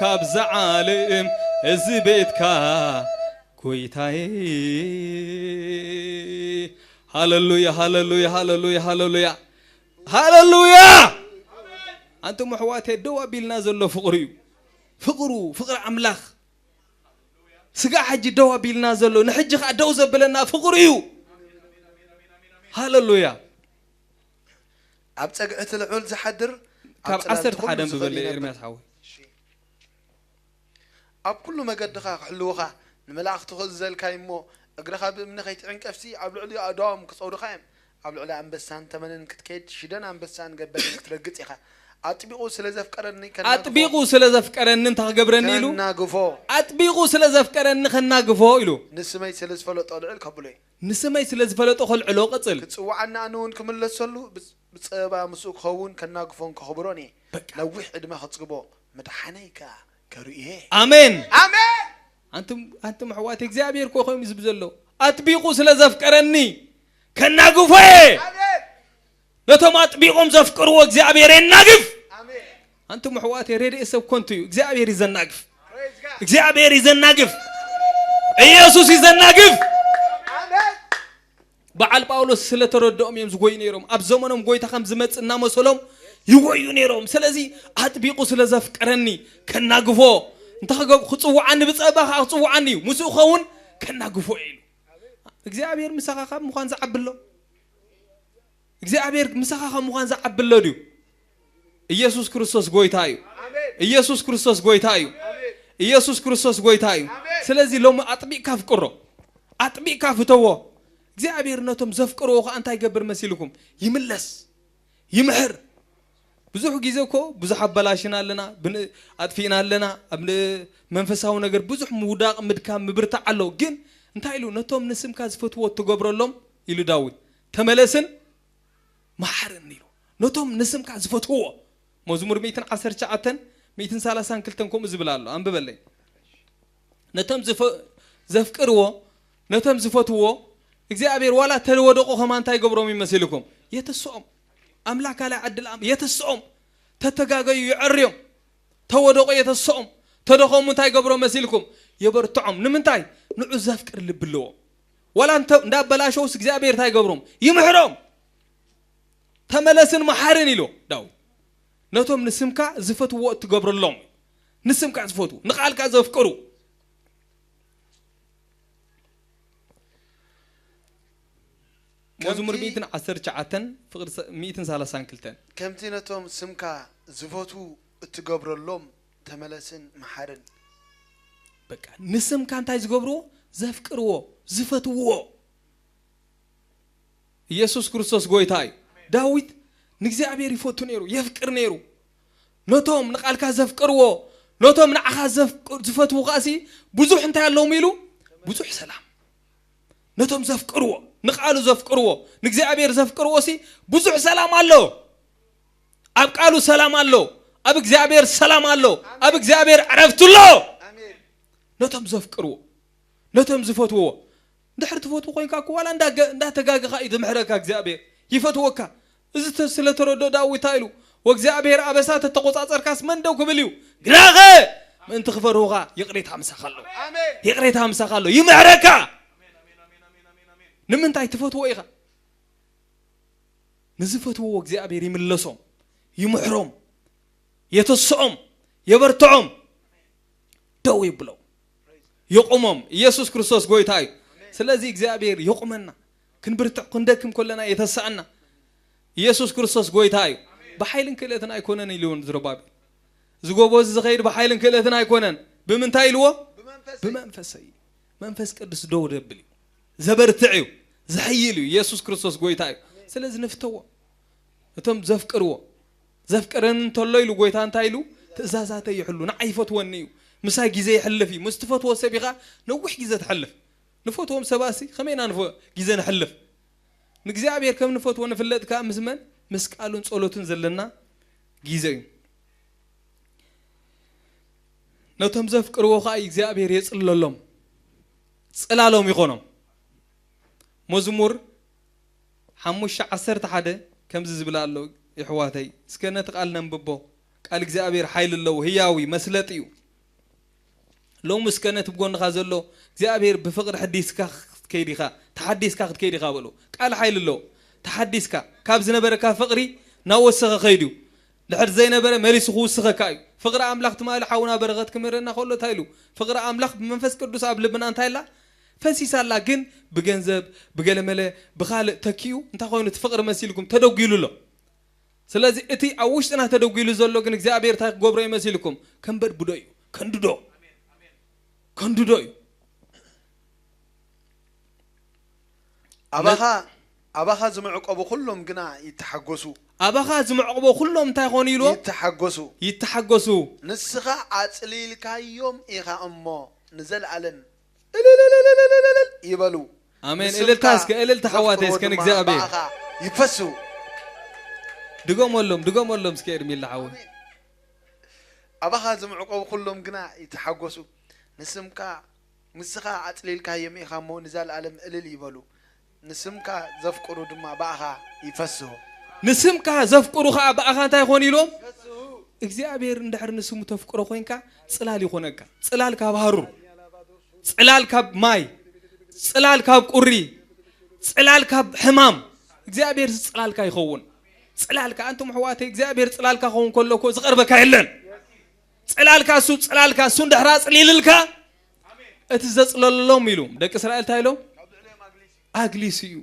ካብዛ ዓለም እዚ ቤትካ፣ ጎይታየ። ሃሌሉያ፣ ሃሌሉያ፣ ሃሌሉያ፣ ሃሌሉያ። ሃሌሉያ። ኣንቱም ኣሕዋተይ፣ ደው ኣቢልና ዘሎ ፍቕሪ እዩ። ፍቕሩ፣ ፍቕሪ ኣምላኽ። ስጋ ሕጂ ደው ኣቢልና ዘሎ፣ ንሕጂ ኸኣ ደው ዘብለና ፍቕሪ እዩ። ሃሌሉያ። ኣብ ጸግዒ እቲ ልዑል ዝሓድር፣ ኣብ ካብ ጽላል ዓሰርተ ሓደ ኩሉ ዝኽእል ኣንብበለይ ይነብር። ኤርምያስ ሓወይ። ኣብ ኩሉ መገድኻ ክሕልዉኻ፣ ንመላእኽቱ ክእዘዘልካ እዩ እሞ፣ እግርኻ ብእምኒ ከይትዕንቀፍሲ፣ ኣብ ልዕሊ ኣእዳዎም ክጸውሩኻ እዮም። ኣብ ልዕሊ ኣንበሳን ተመንን ክትከይድ፣ ሽደን ኣንበሳን ገበልን ክትረግጽ ኢኻ። ኣጥቢቑ ስለ ዘፍቀረኒ ከናግፎ። ኣጥቢቑ ስለ ዘፍቀረኒ እንታይ ክገብረኒ ኢሉ? ከናግፎ። ኣጥቢቑ ስለ ዘፍቀረኒ ከናግፎ ኢሉ። ንስመይ ስለ ዝፈለጦ ልዕል ከብሎ እዩ። ንስመይ ስለ ዝፈለጦ ከልዕሎ፣ ቀጽል። ክጽውዓኒ ኣነ እውን ክምለሰሉ፣ ብጽ-፣ ብጸበባ ምስኡ ክኸውን ከናግፎን ከኽብሮን እየ። በቃ። ነዊሕ ዕድመ ከጽግቦ ምድሓነይ ከኣ ከርእዮ እየ። ኣሜን። ኣሜን። ኣንቱም፣ ኣንቱም ኣሕዋት፣ እግዚኣብሔር እኮ ኮይኑ ዝብ ዘሎ። ኣጥቢቑ ስለ ዘፍቀረኒ ከናግፎ እየ። ኣሜን። ነቶም ኣጥቢቖም ዘፍቅርዎ እግዚኣብሔር የናግፍ። ኣሜን። ኣንቱም ኣሕዋት፣ ረድኤት ሰብ ከንቱ እዩ። እግዚኣብሔር እዩ ዘናግፍ። Praise God. እግዚኣብሔር እዩ ዘናግፍ። ኢየሱስ እዩ ዘናግፍ። ኣሜን። በዓል ጳውሎስ ስለ ተረድኦም እዮም ዝጎዩ ነይሮም። ኣብ ዘመኖም ጎይታ ከም ዝመጽእ እናመሰሎም ይጎዩ ነይሮም። ስለዚ ኣጥቢቑ ስለ ዘፍቀረኒ ከናግፎ፣ እንታይ ክገብ-፣ ክጽውዓኒ፣ ብጸባ ከኣ ክጽውዓኒ እዩ። ምስኡ ክኸውን ከናግፎ እየ ኢሉ። እግዚኣብሔር ምሳኻ ካብ ምዃን ዝዓቢ ኣሎ? እግዚኣብሔር ምሳኻ ካብ ምዃን ዝዓቢ ኣሎ ድዩ? ኢየሱስ ክርስቶስ ጎይታ እዩ። ኣሜን። ኢየሱስ ክርስቶስ ጎይታ እዩ። ኣሜን። ኢየሱስ ክርስቶስ ጎይታ እዩ። ኣሜን። ስለዚ ሎሚ ኣጥቢቕካ ኣፍቅሮ፣ ኣጥቢቕካ ፍተዎ። እግዚኣብሔር ነቶም ዘፍቅርዎ ኸኣ እንታይ ይገብር መሲልኩም? ይምለስ፣ ይምሕር። ብዙሕ ግዜ እኮ ብዙሕ ኣበላሽና ኣለና፣ ብን-፣ ኣጥፊእና ኣለና። ኣብ ን-፣ መንፈሳዊ ነገር ብዙሕ ምውዳቕ፣ ምድካም፣ ምብርታዕ ኣሎ። ግን እንታይ ኢሉ? ነቶም ንስምካ ዝፈትዎ እትገብረሎም ኢሉ ዳዊት። ተመለስን መሓርን ኢሉ። ነቶም ንስምካ ዝፈትዎ። መዝሙር ሚእትን ዓሰርተ ትሽዓተን ሚእትን ሰላሳን ክልተን ከምኡ ዝብል ኣሎ። ኣንብበለይ። ነቶም ዝፈ-፣ ዘፍቅርዎ፣ ነቶም ዝፈትዎ፣ እግዚኣብሔር ዋላ ተወደቑ ከማን እንታይ ይገብሮም ይመስልኩም? የተስኦም። ኣምላክ ካልኣይ ዕድል ኣም-፣ የተስኦም። ተተጋገዩ ይዕርዮም። ተወደቑ የተስኦም። ተደኸሙ እንታይ ይገብሮም መሲልኩም? የበርትዖም። ንምንታይ? ንዑ ዘፍቅር ልቢ ኣለዎም። ዋላ እንተ-፣ እንዳበላሸውስ እግዚኣብሔር እንታይ ይገብሮም? ይምሕሮም። ተመለስን መሓርን ኢሎ ዳዊት። ነቶም ንስምካ ዝፈትዎ እትገብረሎም። ንስምካ ዝፈትዉ፣ ንቃልካ ዘፍቅሩ። መዝሙር ከምቲ ሚእትን ዓሰርተ ትሽዓተን ፍቕዲ ሰ-፣ ሚእትን ሰላሳን ክልተን። ከምቲ ነቶም ስምካ ዝፈትዉ እትገብረሎም ተመለስን መሓርን። በቃ፣ ንስምካ እንታይ ዝገብርዎ? ዘፍቅርዎ፣ ዝፈትውዎ። ኢየሱስ ክርስቶስ ጎይታ እዩ። ዳዊት ንእግዚኣብሔር ይፈቱ ነይሩ፣ የፍቅር ነይሩ። ነቶም ንቃልካ ዘፍቅርዎ፣ ነቶም ንዓኻ ዘፍቅ-፣ ዝፈትዉ ከኣሲ ብዙሕ እንታይ ኣለዎም ኢሉ? ብዙሕ ሰላም። ነቶም ዘፍቅርዎ፣ ንቃሉ ዘፍቅርዎ፣ ንእግዚኣብሔር ዘፍቅርዎ ሲ ብዙሕ ሰላም ኣሎ። ኣብ ቃሉ ሰላም ኣሎ። ኣብ እግዚኣብሔር ሰላም ኣሎ። ኣብ እግዚኣብሔር ዕረፍቲ ኣሎ። ነቶም ዘፍቅርዎ፣ ነቶም ዝፈትውዎ። እንድሕር ትፈትዎ ኮይንካ እኮ ዋላ እንዳገ-፣ እንዳተጋገኻ እዩ ዝምሕረካ እግዚኣብሔር። ይፈትወካ። እዚ ተ-፣ ስለ ተረድኦ ዳዊት እንታይ ኢሉ? "ወእግዚኣብሔር ኣበሳ ተተቆጻጸርካስ መን ደው ክብል እዩ? ግናኸ ምእንቲ ክፈርሁኻ ይቕሬታ ምሳኻ ኣሎ። ኣሜን። ይቕሬታ ምሳኻ ኣሎ። ይምሕረካ." ንምንታይ ትፈትዎ ኢኻ? ንዝፈትውዎ እግዚኣብሔር ይምለሶም፣ ይምሕሮም፣ የተስኦም፣ የበርትዖም፣ ደው ይብሎም፣ የቑሞም። ኢየሱስ ክርስቶስ ጎይታ እዩ። ስለዚ እግዚኣብሔር የቑመና። ክንብርትዕ፣ ክንደክም ከለና የተስኣና። ኢየሱስ ክርስቶስ ጎይታ እዩ። "ብሓይልን ክእለትን ኣይኮነን" ኢልዎ ንዝሩባቤል። "እዚ ጎቦ እዚ ዝኸይድ ብሓይልን ክእለትን ኣይኮነን። ብምንታይ?" ኢልዎ። "ብመንፈሰይ። መንፈስ ቅዱስ ደው ደብል እዩ። ዘበርትዕ እዩ። ዘሕይል እዩ። ኢየሱስ ክርስቶስ ጎይታ እዩ። ስለዚ ንፍተዎ። እቶም ዘፍቅርዎ፣ ዘፍቅረኒ እንተሎ" ኢሉ ጎይታ እንታይ ኢሉ? "ትእዛዛተይ ይሕሉ፣ ንዓይ ይፈትወኒ እዩ። ምሳይ ግዜ ይሕልፍ እዩ።" ምስ ትፈትዎ ሰብ ኢኻ ነዊሕ ግዜ ትሕልፍ። ንፈትዎም ሰባሲ ከመይ ኢና ንፈ-፣ ግዜ ንሕልፍ? ንእግዚኣብሔር ከም ንፈትዎ ንፍለጥ ከኣ ምስ መን? ምስ ቃሉን ጸሎትን ዘለና ግዜ እዩ። ነቶም ዘፍቅርዎ ከኣ እግዚኣብሔር የጽልለሎም፣ ጽላሎም ይኾኖም። መዝሙር ሓሙሽተ ዓሰርተ ሓደ ከምዚ ዝብል ኣሎ፣ የሕዋተይ፣ እስከ ነቲ ቃል ነንብቦ። ቃል እግዚኣብሔር ሓይሊ ኣለዎ፣ ህያው እዩ፣ መስለጢ እዩ። ሎሚ እስከ ነቲ ብጎንኻ ዘሎ እግዚኣብሔር ብፍቕሪ ሕዲስካ ክትከይድ ኢኻ፣ ተሓዲስካ ክትከይድ ኢኻ በሎ። ቃል ሓይሊ ኣለዎ። ተሓዲስካ ካብ ዝነበረካ ፍቕሪ እናወሰኸ ከይድ እዩ። ድሕር ዘይነበረ መሊሱ ክውስኸካ እዩ። ፍቕሪ ኣምላኽ ትማሊ ሓውና በረኸት ክምህረና ከሎ እንታይ ኢሉ? ፍቕሪ ኣምላኽ ብመንፈስ ቅዱስ ኣብ ልብና እንታይ ኣላ? ፈሲሳ ኣላ። ግን ብገንዘብ፣ ብገለመለ፣ ብኻልእ ተኪኡ እንታይ ኮይኑ እቲ ፍቕሪ መሲልኩም ተደጒሉ ኣሎ። ስለዚ እቲ ኣብ ውሽጥና ተደጒሉ ዘሎ ግን እግዚኣብሔር እንታይ ክገብሮ እዩ መሲልኩም? ከንበድብዶ እዩ። ከንድዶ። ከንድዶ እዩ። ኣባኻ፣ ኣባኻ ዝምዕቀቡ ኩሎም ግና ይተሓጎሱ። ኣባኻ ዝምዕቅቦ ኩሎም እንታይ ኾኑ ኢልዎ? ይተሓጎሱ። ይተሓጎሱ። ንስኻ ኣጽሊልካዮም ኢኻ እሞ ንዘለኣለም እልልልልልልልል ይበሉ። ኣሜን። ንስምካ እልልታ እስከ፣ እልልታ ሓዋተይ ዘፍቅርዎ እስከ ድማ ንእግዚኣብሔር። ብኣኻ ይፈስሁ። ድገመሎም፣ ድገመሎም እስከ ኤርሚላ ሓወይ። ኣሜን። ኣባኻ ዝምዕቆቡ ኩሎም ግና ይተሓጎሱ። ንስምካ፣ ንስኻ ኣጽሊልካዮም ኢኻ እሞ ንዘለኣለም እልል ይበሉ። ንስምካ ዘፍቅሩ ድማ ብኣኻ ይፈስሁ። ንስምካ ዘፍቅሩ ኸኣ ብኣኻ እንታይ ይኾኑ ኢሎም? እግዚኣብሔር እንድሕር ንስሙ ተፍቅሮ ኮይንካ ጽላል ይኾነካ። ጽላል ካብ ሃሩር፣ ጽላል ካብ ማይ፣ ጽላል ካብ ቁሪ፣ ጽላል ካብ ሕማም። እግዚኣብሔር ጽላልካ ይኸውን። ጽላልካ፣ ኣንቱም ኣሕዋተይ፣ እግዚኣብሔር ጽላልካ ክኸውን ከሎ እኮ ዝቐርበካ የለን። ጽላልካ እሱ፣ ጽላልካ እሱ እንድሕር ኣጽሊልልካ፣ እቲ ዘጽለሎም ኢሉ ደቂ እስራኤል እንታይ ኢሎም? ኣግሊሱ እዩ።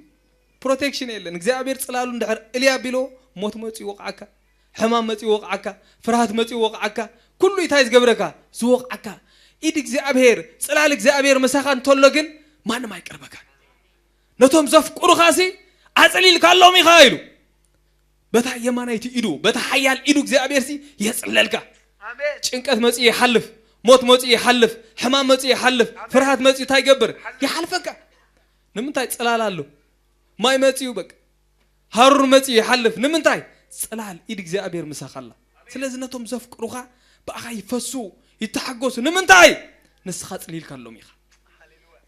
ፕሮቴክሽን የለን። እግዚኣብሔር ጽላሉ እንድሕር እልያ ቢሎ ሞት መጺኡ ይወቕዓካ፣ ሕማም መጺኡ ይወቕዓካ፣ ፍርሃት መጺኡ ይወቕዓካ፣ ኩሉ እንታይ ዝገብረካ? ዝወቕዓካ። ኢድ እግዚኣብሔር፣ ጽላል እግዚኣብሔር ምሳኻ እንተሎ ግን ማንም ኣይቀርበካን። ነቶም ዘፍቅሩኻሲ ኣጽሊልካሎም ኢኻ ኢሉ። በታ የማናይቲ ኢዱ፣ በታ ሓያል ኢዱ እግዚኣብሔር ሲ የጽለልካ። ኣሜን። ጭንቀት መጺኡ ይሓልፍ፣ ሞት መጺኡ ይሓልፍ፣ ሕማም መጺኡ ይሓልፍ፣ ኣሜን። ፍርሃት መጺኡ እንታይ ይገብር? ይሓልፍ። ይሓልፈካ። ንምንታይ? ጽላል ኣሎ። ማይ መጺኡ በቃ። ሃሩር መጺኡ ይሓልፍ። ንምንታይ? ጽላል ኢድ እግዚኣብሔር ምሳኻ ኣላ። ስለዚ ነቶም ዘፍቅሩኻ ብኣኻ ይፈሱ፣ ይተሓጎሱ። ንምንታይ? ንስኻ ጽሊልካሎም ኢኻ።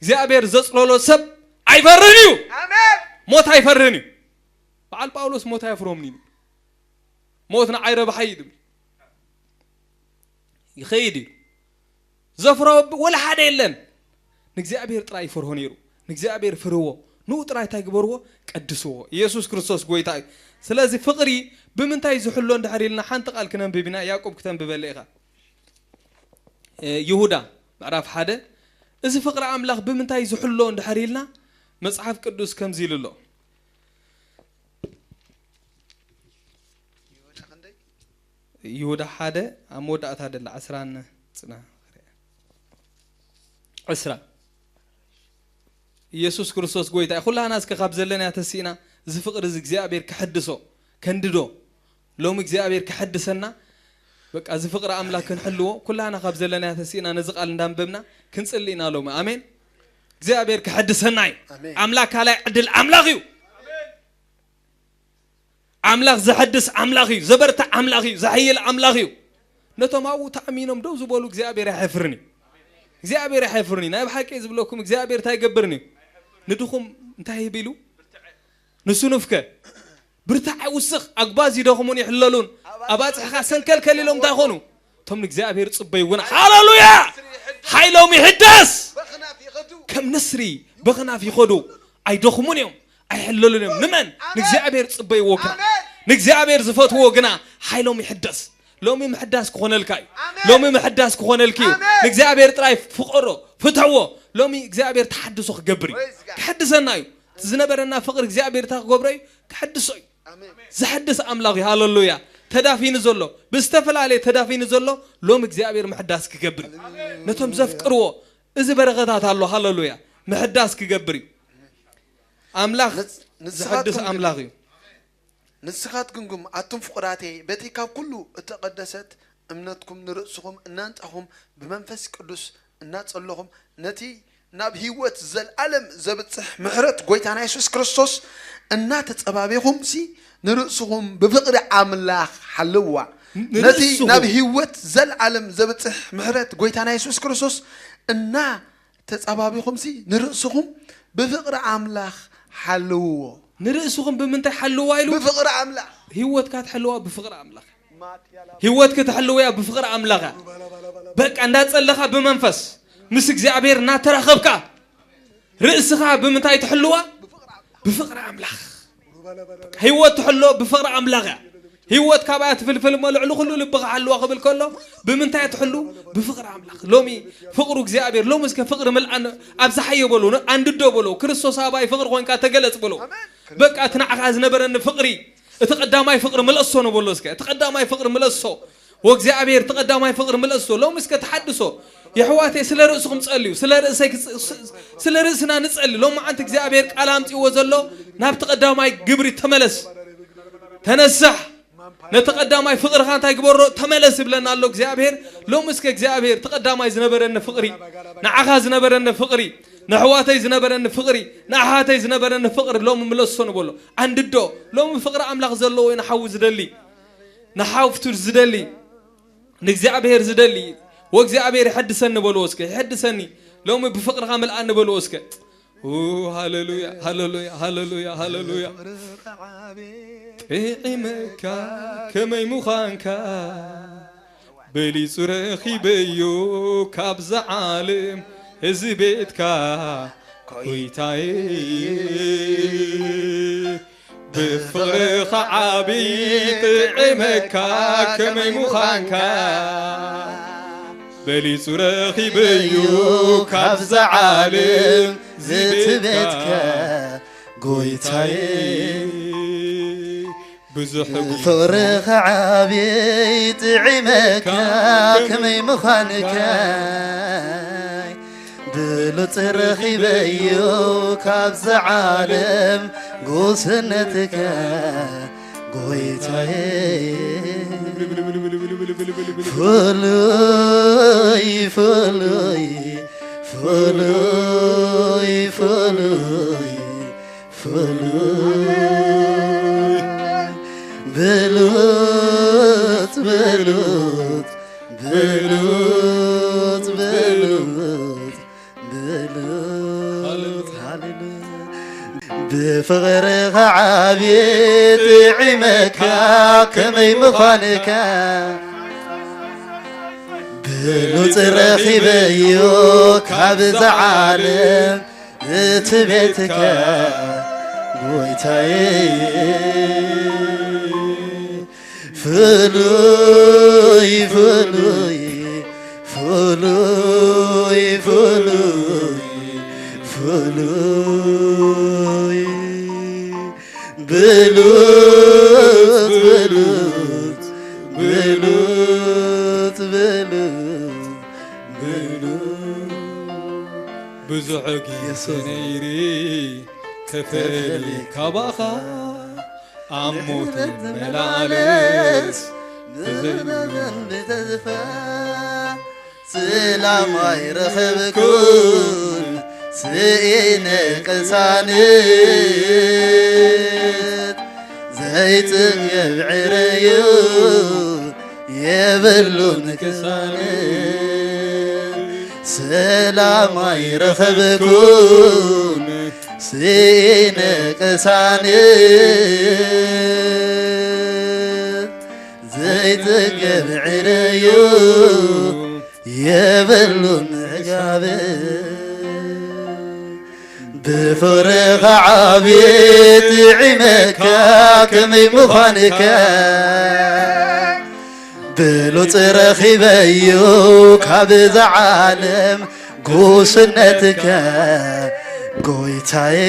እግዚኣብሔር ዘጽለሎ ሰብ ኣይፈርህን እዩ። ኣሜን። ሞት ኣይፈርህን እዩ። በዓል ጳውሎስ ሞት ኣየፍርሆምን እዩ። ሞት ንዓይ ረብሓ እዩ ዝብል። ይኸይድ እዩ። ዘፍሮ ወላ ሓደ የለን። ንእግዚኣብሔር ጥራይ ይፈርሆ ነይሩ። ንእግዚኣብሔር ፍርህዎ። ንኡ ጥራይ እንታይ ግበርዎ? ቀድስዎ። ኢየሱስ ክርስቶስ ጎይታ እዩ። ስለዚ ፍቕሪ ብምንታይ ዝሕሎ እንድሕር ኢልና ሓንቲ ቃል ክነንብብ ኢና። ያዕቆብ ክተንብበለ ኢኻ። እ፣ ይሁዳ ምዕራፍ ሓደ። እዚ ፍቕሪ ኣምላኽ ብምንታይ ዝሕሎ እንድሕር ኢልና መጽሓፍ ቅዱስ ከምዚ ኢሉ ኣሎ። ይሁዳ ሓደ ኣብ መወዳእታ ደላ ዕስራን ጽና ዕስራ። ኢየሱስ ክርስቶስ ጎይታ እዩ። ኩላህና እስከ ካብ ዘለናዮ ተሲእና እዚ ፍቕሪ እዚ እግዚኣብሔር ክሕድሶ፣ ከንድዶ። ሎሚ እግዚኣብሔር ክሕድሰና፣ በቃ እዚ ፍቕሪ ኣምላኽ ክንሕልዎ፣ ኩላህና ካብ ዘለናዮ ተሲእና ነዚ ቃል እንዳንበብና ክንጽሊ ኢና ሎሚ። ኣሜን። እግዚኣብሔር ክሕድሰና እዩ። ኣምላኽ ካልኣይ ዕድል ኣምላኽ እዩ። ኣምላኽ ዘሐድስ ኣምላኽ እዩ። ዘበርትዕ ኣምላኽ እዩ። ዘሐይል ኣምላኽ እዩ። ነቶም ኣብኡ ተኣሚኖም ደው ዝበሉ እግዚኣብሔር ኣይሓፍርን እዩ። እግዚኣብሔር ኣይሓፍርን እዩ። ናይ ብሓቂ ዝብለኩም እግዚኣብሔር እንታይ ይገብርን እዩ? ንድኹም እንታይ ይህብ ኢሉ? ንስኑፍከ ብርታዕ ውስኽ ኣግባዝ ይደኽሙን ይሕለሉን። ኣባጽሕኻ ሰንከልከል ኢሎም እንታይ ይኾኑ? እቶም ንእግዚኣብሔር ጽበዩ ግና፣ ሃሌሉያ! ሓይሎም ይሕደስ። ከም ንስሪ በኽናፍ ይኸዱ፣ ኣይደኽሙን እዮም፣ ኣይሕለሉን እዮም። ንመን? ንእግዚኣብሔር ጽበይዎ ግና። ንእግዚኣብሔር ዝፈትዎ ግና ሓይሎም ይሕደስ። ሎሚ ምሕዳስ ክኾነልካ እዩ። ሎሚ ምሕዳስ ክኾነልኪ እዩ። ንእግዚኣብሔር ጥራይ ፍቐሮ፣ ፍትሕዎ። ሎሚ እግዚኣብሔር ተሓድሶ ክገብር እዩ። ክሕድሰና እዩ። ዝነበረና ፍቕሪ እግዚኣብሔር እንታይ ክገብሮ እዩ? ክሕድሶ እዩ። ዘሕድስ ኣምላኽ እዩ። ሃሌሉያ። ተዳፊኑ ዘሎ፣ ብዝተፈላለየ ተዳፊኑ ዘሎ፣ ሎም እግዚኣብሔር ምሕዳስ ክገብር እዩ። ነቶም ዘፍቅርዎ፣ እዚ በረኸታት ኣሎ። ሃሌሉያ። ምሕዳስ ክገብር እዩ። ኣምላኽ ንስ- ንስኻትኩም ዘሕድስ ግን ኣምላኽ እዩ። ንስኻትኩም ግን ኣቱም ፍቑራተይ፣ በቲ ካብ ኩሉ እተቐደሰት እምነትኩም ንርእስኹም እናንጻኹም ብመንፈስ ቅዱስ እናጸለኹም ነቲ ናብ ህይወት ዘልኣለም ዘብጽሕ ምሕረት ጎይታና የሱስ ክርስቶስ እናተጸባቤኹምሲ ንርእስኹም ብፍቕሪ ኣምላኽ ሓልዋ። ነቲ ንርእስኹም ናብ ህይወት ዘልኣለም ዘብጽሕ ምሕረት ጎይታና የሱስ ክርስቶስ እናተጸባቤኹምሲ ንርእስኹም ብፍቕሪ ኣምላኽ ሓልውዎ። ንርእስኹም ብምንታይ ሓልዋ ኢሉ? ብፍቕሪ ኣምላኽ። ህይወትካ ትሕልዋ ብፍቕሪ ኣምላኽ። ህይወት ክትሕልውያ ብፍቕሪ ኣምላኽ እያ። በቃ እንዳጸለኻ ብመንፈስ ምስ እግዚኣብሔር እናተራኸብካ ርእስኻ ብምንታይ ትሕልዋ? ብፍቕሪ ኣምላኽ። ህይወት ትሕሎ ብፍቕሪ ኣምላኽ እያ። ህይወት ካብኣ ትፍልፍል እሞ ልዕሊ ኩሉ ልብኻ ሓልዋ ክብል ከሎ ብምንታይ ትሕሉ? ብፍቕሪ ኣምላኽ። ሎሚ ፍቕሩ እግዚኣብሔር፣ ሎሚ እስከ ፍቕሪ ምልኣን ኣብ ዝሓየ በሎ፣ ኣንድዶ በሎ፣ ክርስቶስ ኣባይ ፍቕሪ ኮንካ ተገለጽ በሎ። በቃ እቲ ንዓኻ ዝነበረኒ ፍቕሪ፣ እቲ ቀዳማይ ፍቕሪ ምለሶ ንበሎ እስከ። እቲ ቀዳማይ ፍቕሪ ምለሶ። ወእግዚኣብሔር እቲ ቀዳማይ ፍቕሪ ምለሶ። ሎሚ እስከ ተሓድሶ። የሕዋተይ ስለ ርእስኹም ጸልዩ። ስለ ርእሰይ ክጽ-፣ ስ-፣ ስለ ርእስና ንጸሊ። ሎሚ መዓንቲ እግዚኣብሔር ቃል ኣምጺዎ ዘሎ ናብቲ ቀዳማይ ግብሪ ተመለስ። ተነሳሕ። ነቲ ቀዳማይ ፍቕርኻ እንታይ ግበሮ? ተመለስ ይብለና ኣሎ እግዚኣብሔር። ሎሚ እስከ እግዚኣብሔር እቲ ቀዳማይ ዝነበረኒ ፍቕሪ፣ ንዓኻ ዝነበረኒ ፍቕሪ፣ ንኣሕዋተይ ዝነበረኒ ፍቕሪ፣ ንኣሓተይ ዝነበረኒ ፍቕሪ ሎሚ ምለሶ ንበሎ። ኣንድዶ። ሎሚ ፍቕሪ ኣምላኽ ዘለዎ እዩ ንሓዊ ዝደሊ፣ ንሓፍቱ ዝደሊ፣ ንእግዚኣብሔር ዝደሊ። ወእግዚኣብሔር ይሐድሰኒ በልዎ እስከ። ይሐድሰኒ። ሎሚ ብፍቕርኻ ምልኣኒ በልዎ እስከ። ኡ፣ ሃሌሉያ፣ ሃሌሉያ፣ ሃሌሉያ፣ ሃሌሉያ። ጥዒመካ ከመይ ምዃንካ በሊጹ ረኺበዮ ካብዛ ዓለም እዚ ቤትካ ጎይታየ። ብፍቕርኻ ዓቢ ጥዒመካ ከመይ ምዃንካ በሊጹ ረኺበዮ ካብዛ ዓለም ዝቤትካ ጎይታየ። ብዙሕ ግዜ ፍቕርኻ ዓቢ ጥዒመካ ከመይ ምዃንካ ብሉጽ ረኺበዮ ካብዛ ዓለም ጉስነትካ ጎይታየ። ፍሉይ ፍሉይ ፍሉይ ፍሉይ ፍሉይ ብሉጽ ብሉጽ ብሉጽ ብሉጽ ብሉጽ። ሃሌሉያ። ብፍቕርኻ ዓቢ ጥዒመካ ከመይ ምዃንካ ብሉጽ ረኺበዮ ካብዛ ዓለም እቲ ቤትካ ጎይታየ። ፍሉይ ፍሉይ ፍሉይ ፍሉይ ፍሉይ ብሉጽ ብሉጽ ብሉጽ ብሉጽ ብሉጽ። ብዙሕ ግዜ ነይሪ ተፈልየ ካባኻ ኣብ ሞት መላለስ ብዘይብሉ ተስፋ ጽላም ኣይረኸብኩን ስኢነ ቅሳነት ዘይጽገብ ዕረዩ የብሉን ቅሳነት። ሰላም ኣይረኸብኩን ስኢነ ቅሳነት ዘይጽገብ ዕረዩ የብሉን ዕጋብ። ብፍቕርኻ ዓብየ ጥዒመካ ከመይ ምዃንካ ብሉጽ ረኺበዮ ካብዛ ዓለም ጉስነትካ ጎይታየ።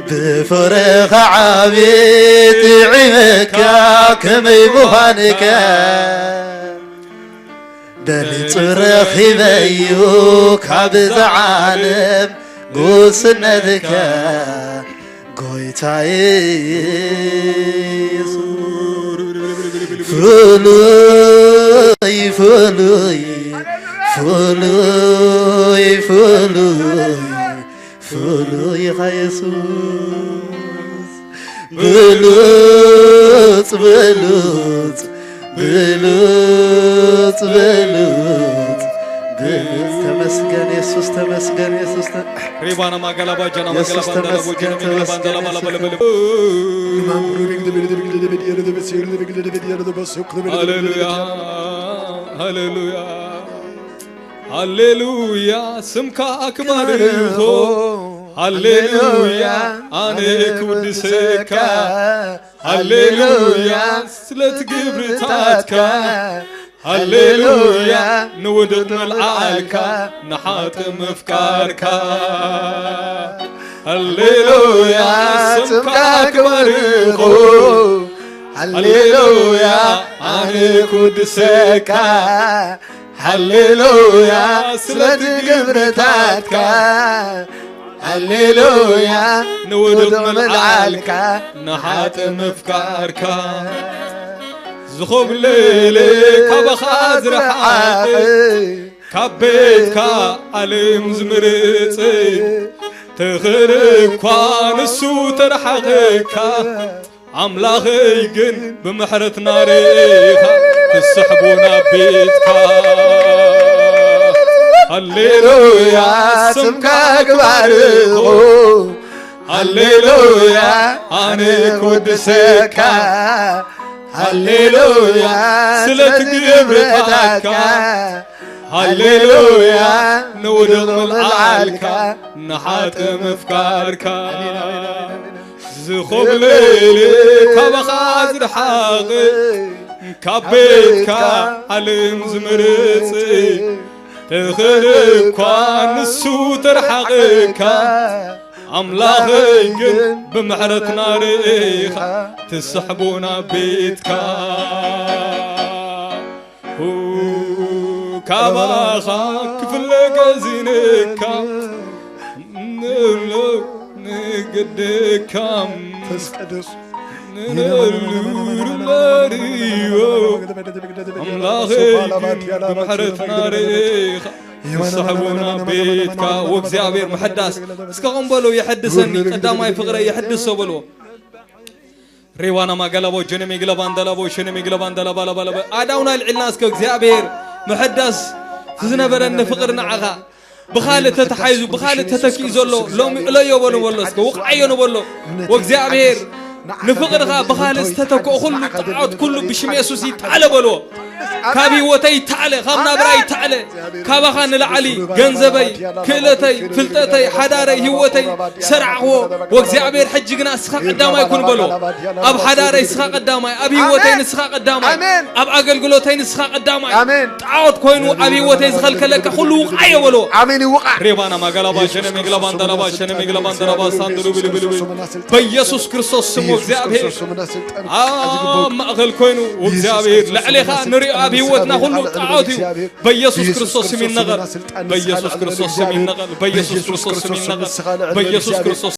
ብፍቕርኻ ዓብየ ጥዒመካ ከመይ ምዃንካ በሊጹ ረኺበዩ ካብዛ ዓለም ጉስነትካ ጎይታየ። ፍሉይ ፍሉይ ፍሉይ ፍሉይ ፍሉይ ኢኻ የሱስ። ብሉጽ ብሉጽ ብሉጽ ብሉጽ ብሉጽ። ተመስገን የሱስ፣ ተመስገን የሱስ። ተ- ሪባና ማጋላባ ጀና የሱስ ማጋላባ እንዳላቦ ተመስገን፣ ጀና ሚግላባ ተመስገን እንዳላባ የሱስ። ላባ ለበለበ። ሃሌሉያ፣ ሃሌሉያ፣ ሃሌሉያ። ስምካ ኣክባር ይኹን። ሃሌሉያ፣ ኣነ ክውድሰካ። ሃሌሉያ፣ ስለቲ ግብርታትካ። ሃሌሉያ፣ ንውዱድ ምልዓልካ፣ ንሓጥእ ምፍቃርካ። ሃሌሉያ፣ ስምካ ክባርኹ። ሃሌሉያ፣ ኣነ ክውድሰካ። ሃሌሉያ፣ ስለቲ ግብርታትካ። ሃሌሉያ፣ ንውዱቕ ምልዓልካ፣ ንሓጥእ ምፍቃርካ። ዝኹብልል ካባኻ ዝረሓቐ፣ ካብ ቤትካ ዓለም ዝምርጽ፣ ትኽእል እኳ ንሱ ተረሓቐካ። ኣምላኸይ ግን ብመሕረትና ርኢኻ ትስሕቦ ናብ ቤትካ። ሃሌሉያ ስምካ ክባርኹ። ሃሌሉያ ኣነ ክወድሰካ። ሃሌሉያ ስለቲ ግብርታትካ። ሃሌሉያ ንውድቕ ምልዓልካ ንሓጥእ ምፍቃርካ። ዝኹብልል ካባኻ ዝረሓቐ ካብ ቤትካ ዓለም ዝምርጽ ትኽእል እኳ ንሱ ተረሓቐካ። ኣምላኸይ ግን ብምሕረትና ርኢኻ ትስሕቦ ናብ ቤትካ። ካባኻ ክፍለ ገዚንካ ንብሎ ንግድካ መንፈስ ቅዱስ ንነሉ ርበርዮ ኣምላኸይ ግን ብምሕረትና ርኢኻ ንስሕቡና ቤትካ ወእግዚኣብሔር ምሕዳስ እስከ ቐንበሎ የሐድሰኒ ቀዳማይ ፍቕረ የሐድሶ በልዎ። ሬዋና ማጋላቦ ጀነሜ ግለባን ደላቦ ሸነሜ ግለባን ደላባ ለባ ለባ ኣዳውና ልዕልና እስከ እግዚኣብሔር ምሕዳስ ዝነበረኒ ፍቕሪ ንዓኻ ብኻልእ ተተሓይዙ ብኻልእ ተተኪኡ ዘሎ ሎሚ እለዮ በሉ በሎ እስከ ውቕዓዮ ንበሎ። ወእግዚኣብሔር ንፍቕርኻ ብኻልእ ዝተተክኦ ኩሉ ጣዖት ኩሉ ብሽም የሱስ ይተዓለ በልዎ። ካብ ህይወተይ ይተዓለ፣ ካብ ናብራይ ይተዓለ። ካባኻ ንላዕሊ ገንዘበይ፣ ክእለተይ፣ ፍልጠተይ፣ ሓዳረይ፣ ህይወተይ፣ ዝሰርዓኽዎ ወእግዚኣብሔር ሕጂ ግና እስኻ ቀዳማይ ኩን በሎ። ኣብ ሓዳረይ እስኻ ቀዳማይ፣ ኣብ ህይወተይ ኣሜን። ንስኻ ቀዳማይ፣ ኣሜን። ኣብ ኣገልግሎተይ ንስኻ ቀዳማይ። ኣሜን። ጣዖት ኮይኑ ኣብ ህይወተይ ዝኸልከለካ ኩሉ ውቃዮ በሎ። ኣሜን ይውቃ። ሬባና ማጋላባ ኢየሱስ ሸነ ሜግላባን ክርስቶስ ደላባ ስምና ሸነ ስልጣን ሜግላባን ኢየሱስ ደላባ ክርስቶስ ሳንዱሉ ስምና ብልብልብል ስልጣን በኢየሱስ ክርስቶስ ስም ኢየሱስ ወእግዚኣብሔር ክርስቶስ ስምና ስልጣን ኣብ ኣዚ ግቦ ማእኸል ኮይኑ ኢየሱስ ወእግዚኣብሔር ክርስቶስ ልዕሌኻ ስምና ንሪኦ ስልጣን ኣብ ህይወትና ንስኻ ኩሉ ልዕለ ጣዖት እዩ። እግዚኣብሔር በኢየሱስ ኢየሱስ ክርስቶስ ስም ክርስቶስ ይነቐል። ስምና ስልጣን በኢየሱስ ንስኻ ልዕለ ክርስቶስ ስም እግዚኣብሔር ይነቐል። ኢየሱስ ክርስቶስ ስም ኢየሱስ ይነቐል። ክርስቶስ በኢየሱስ ስምና ክርስቶስ ስልጣን ስም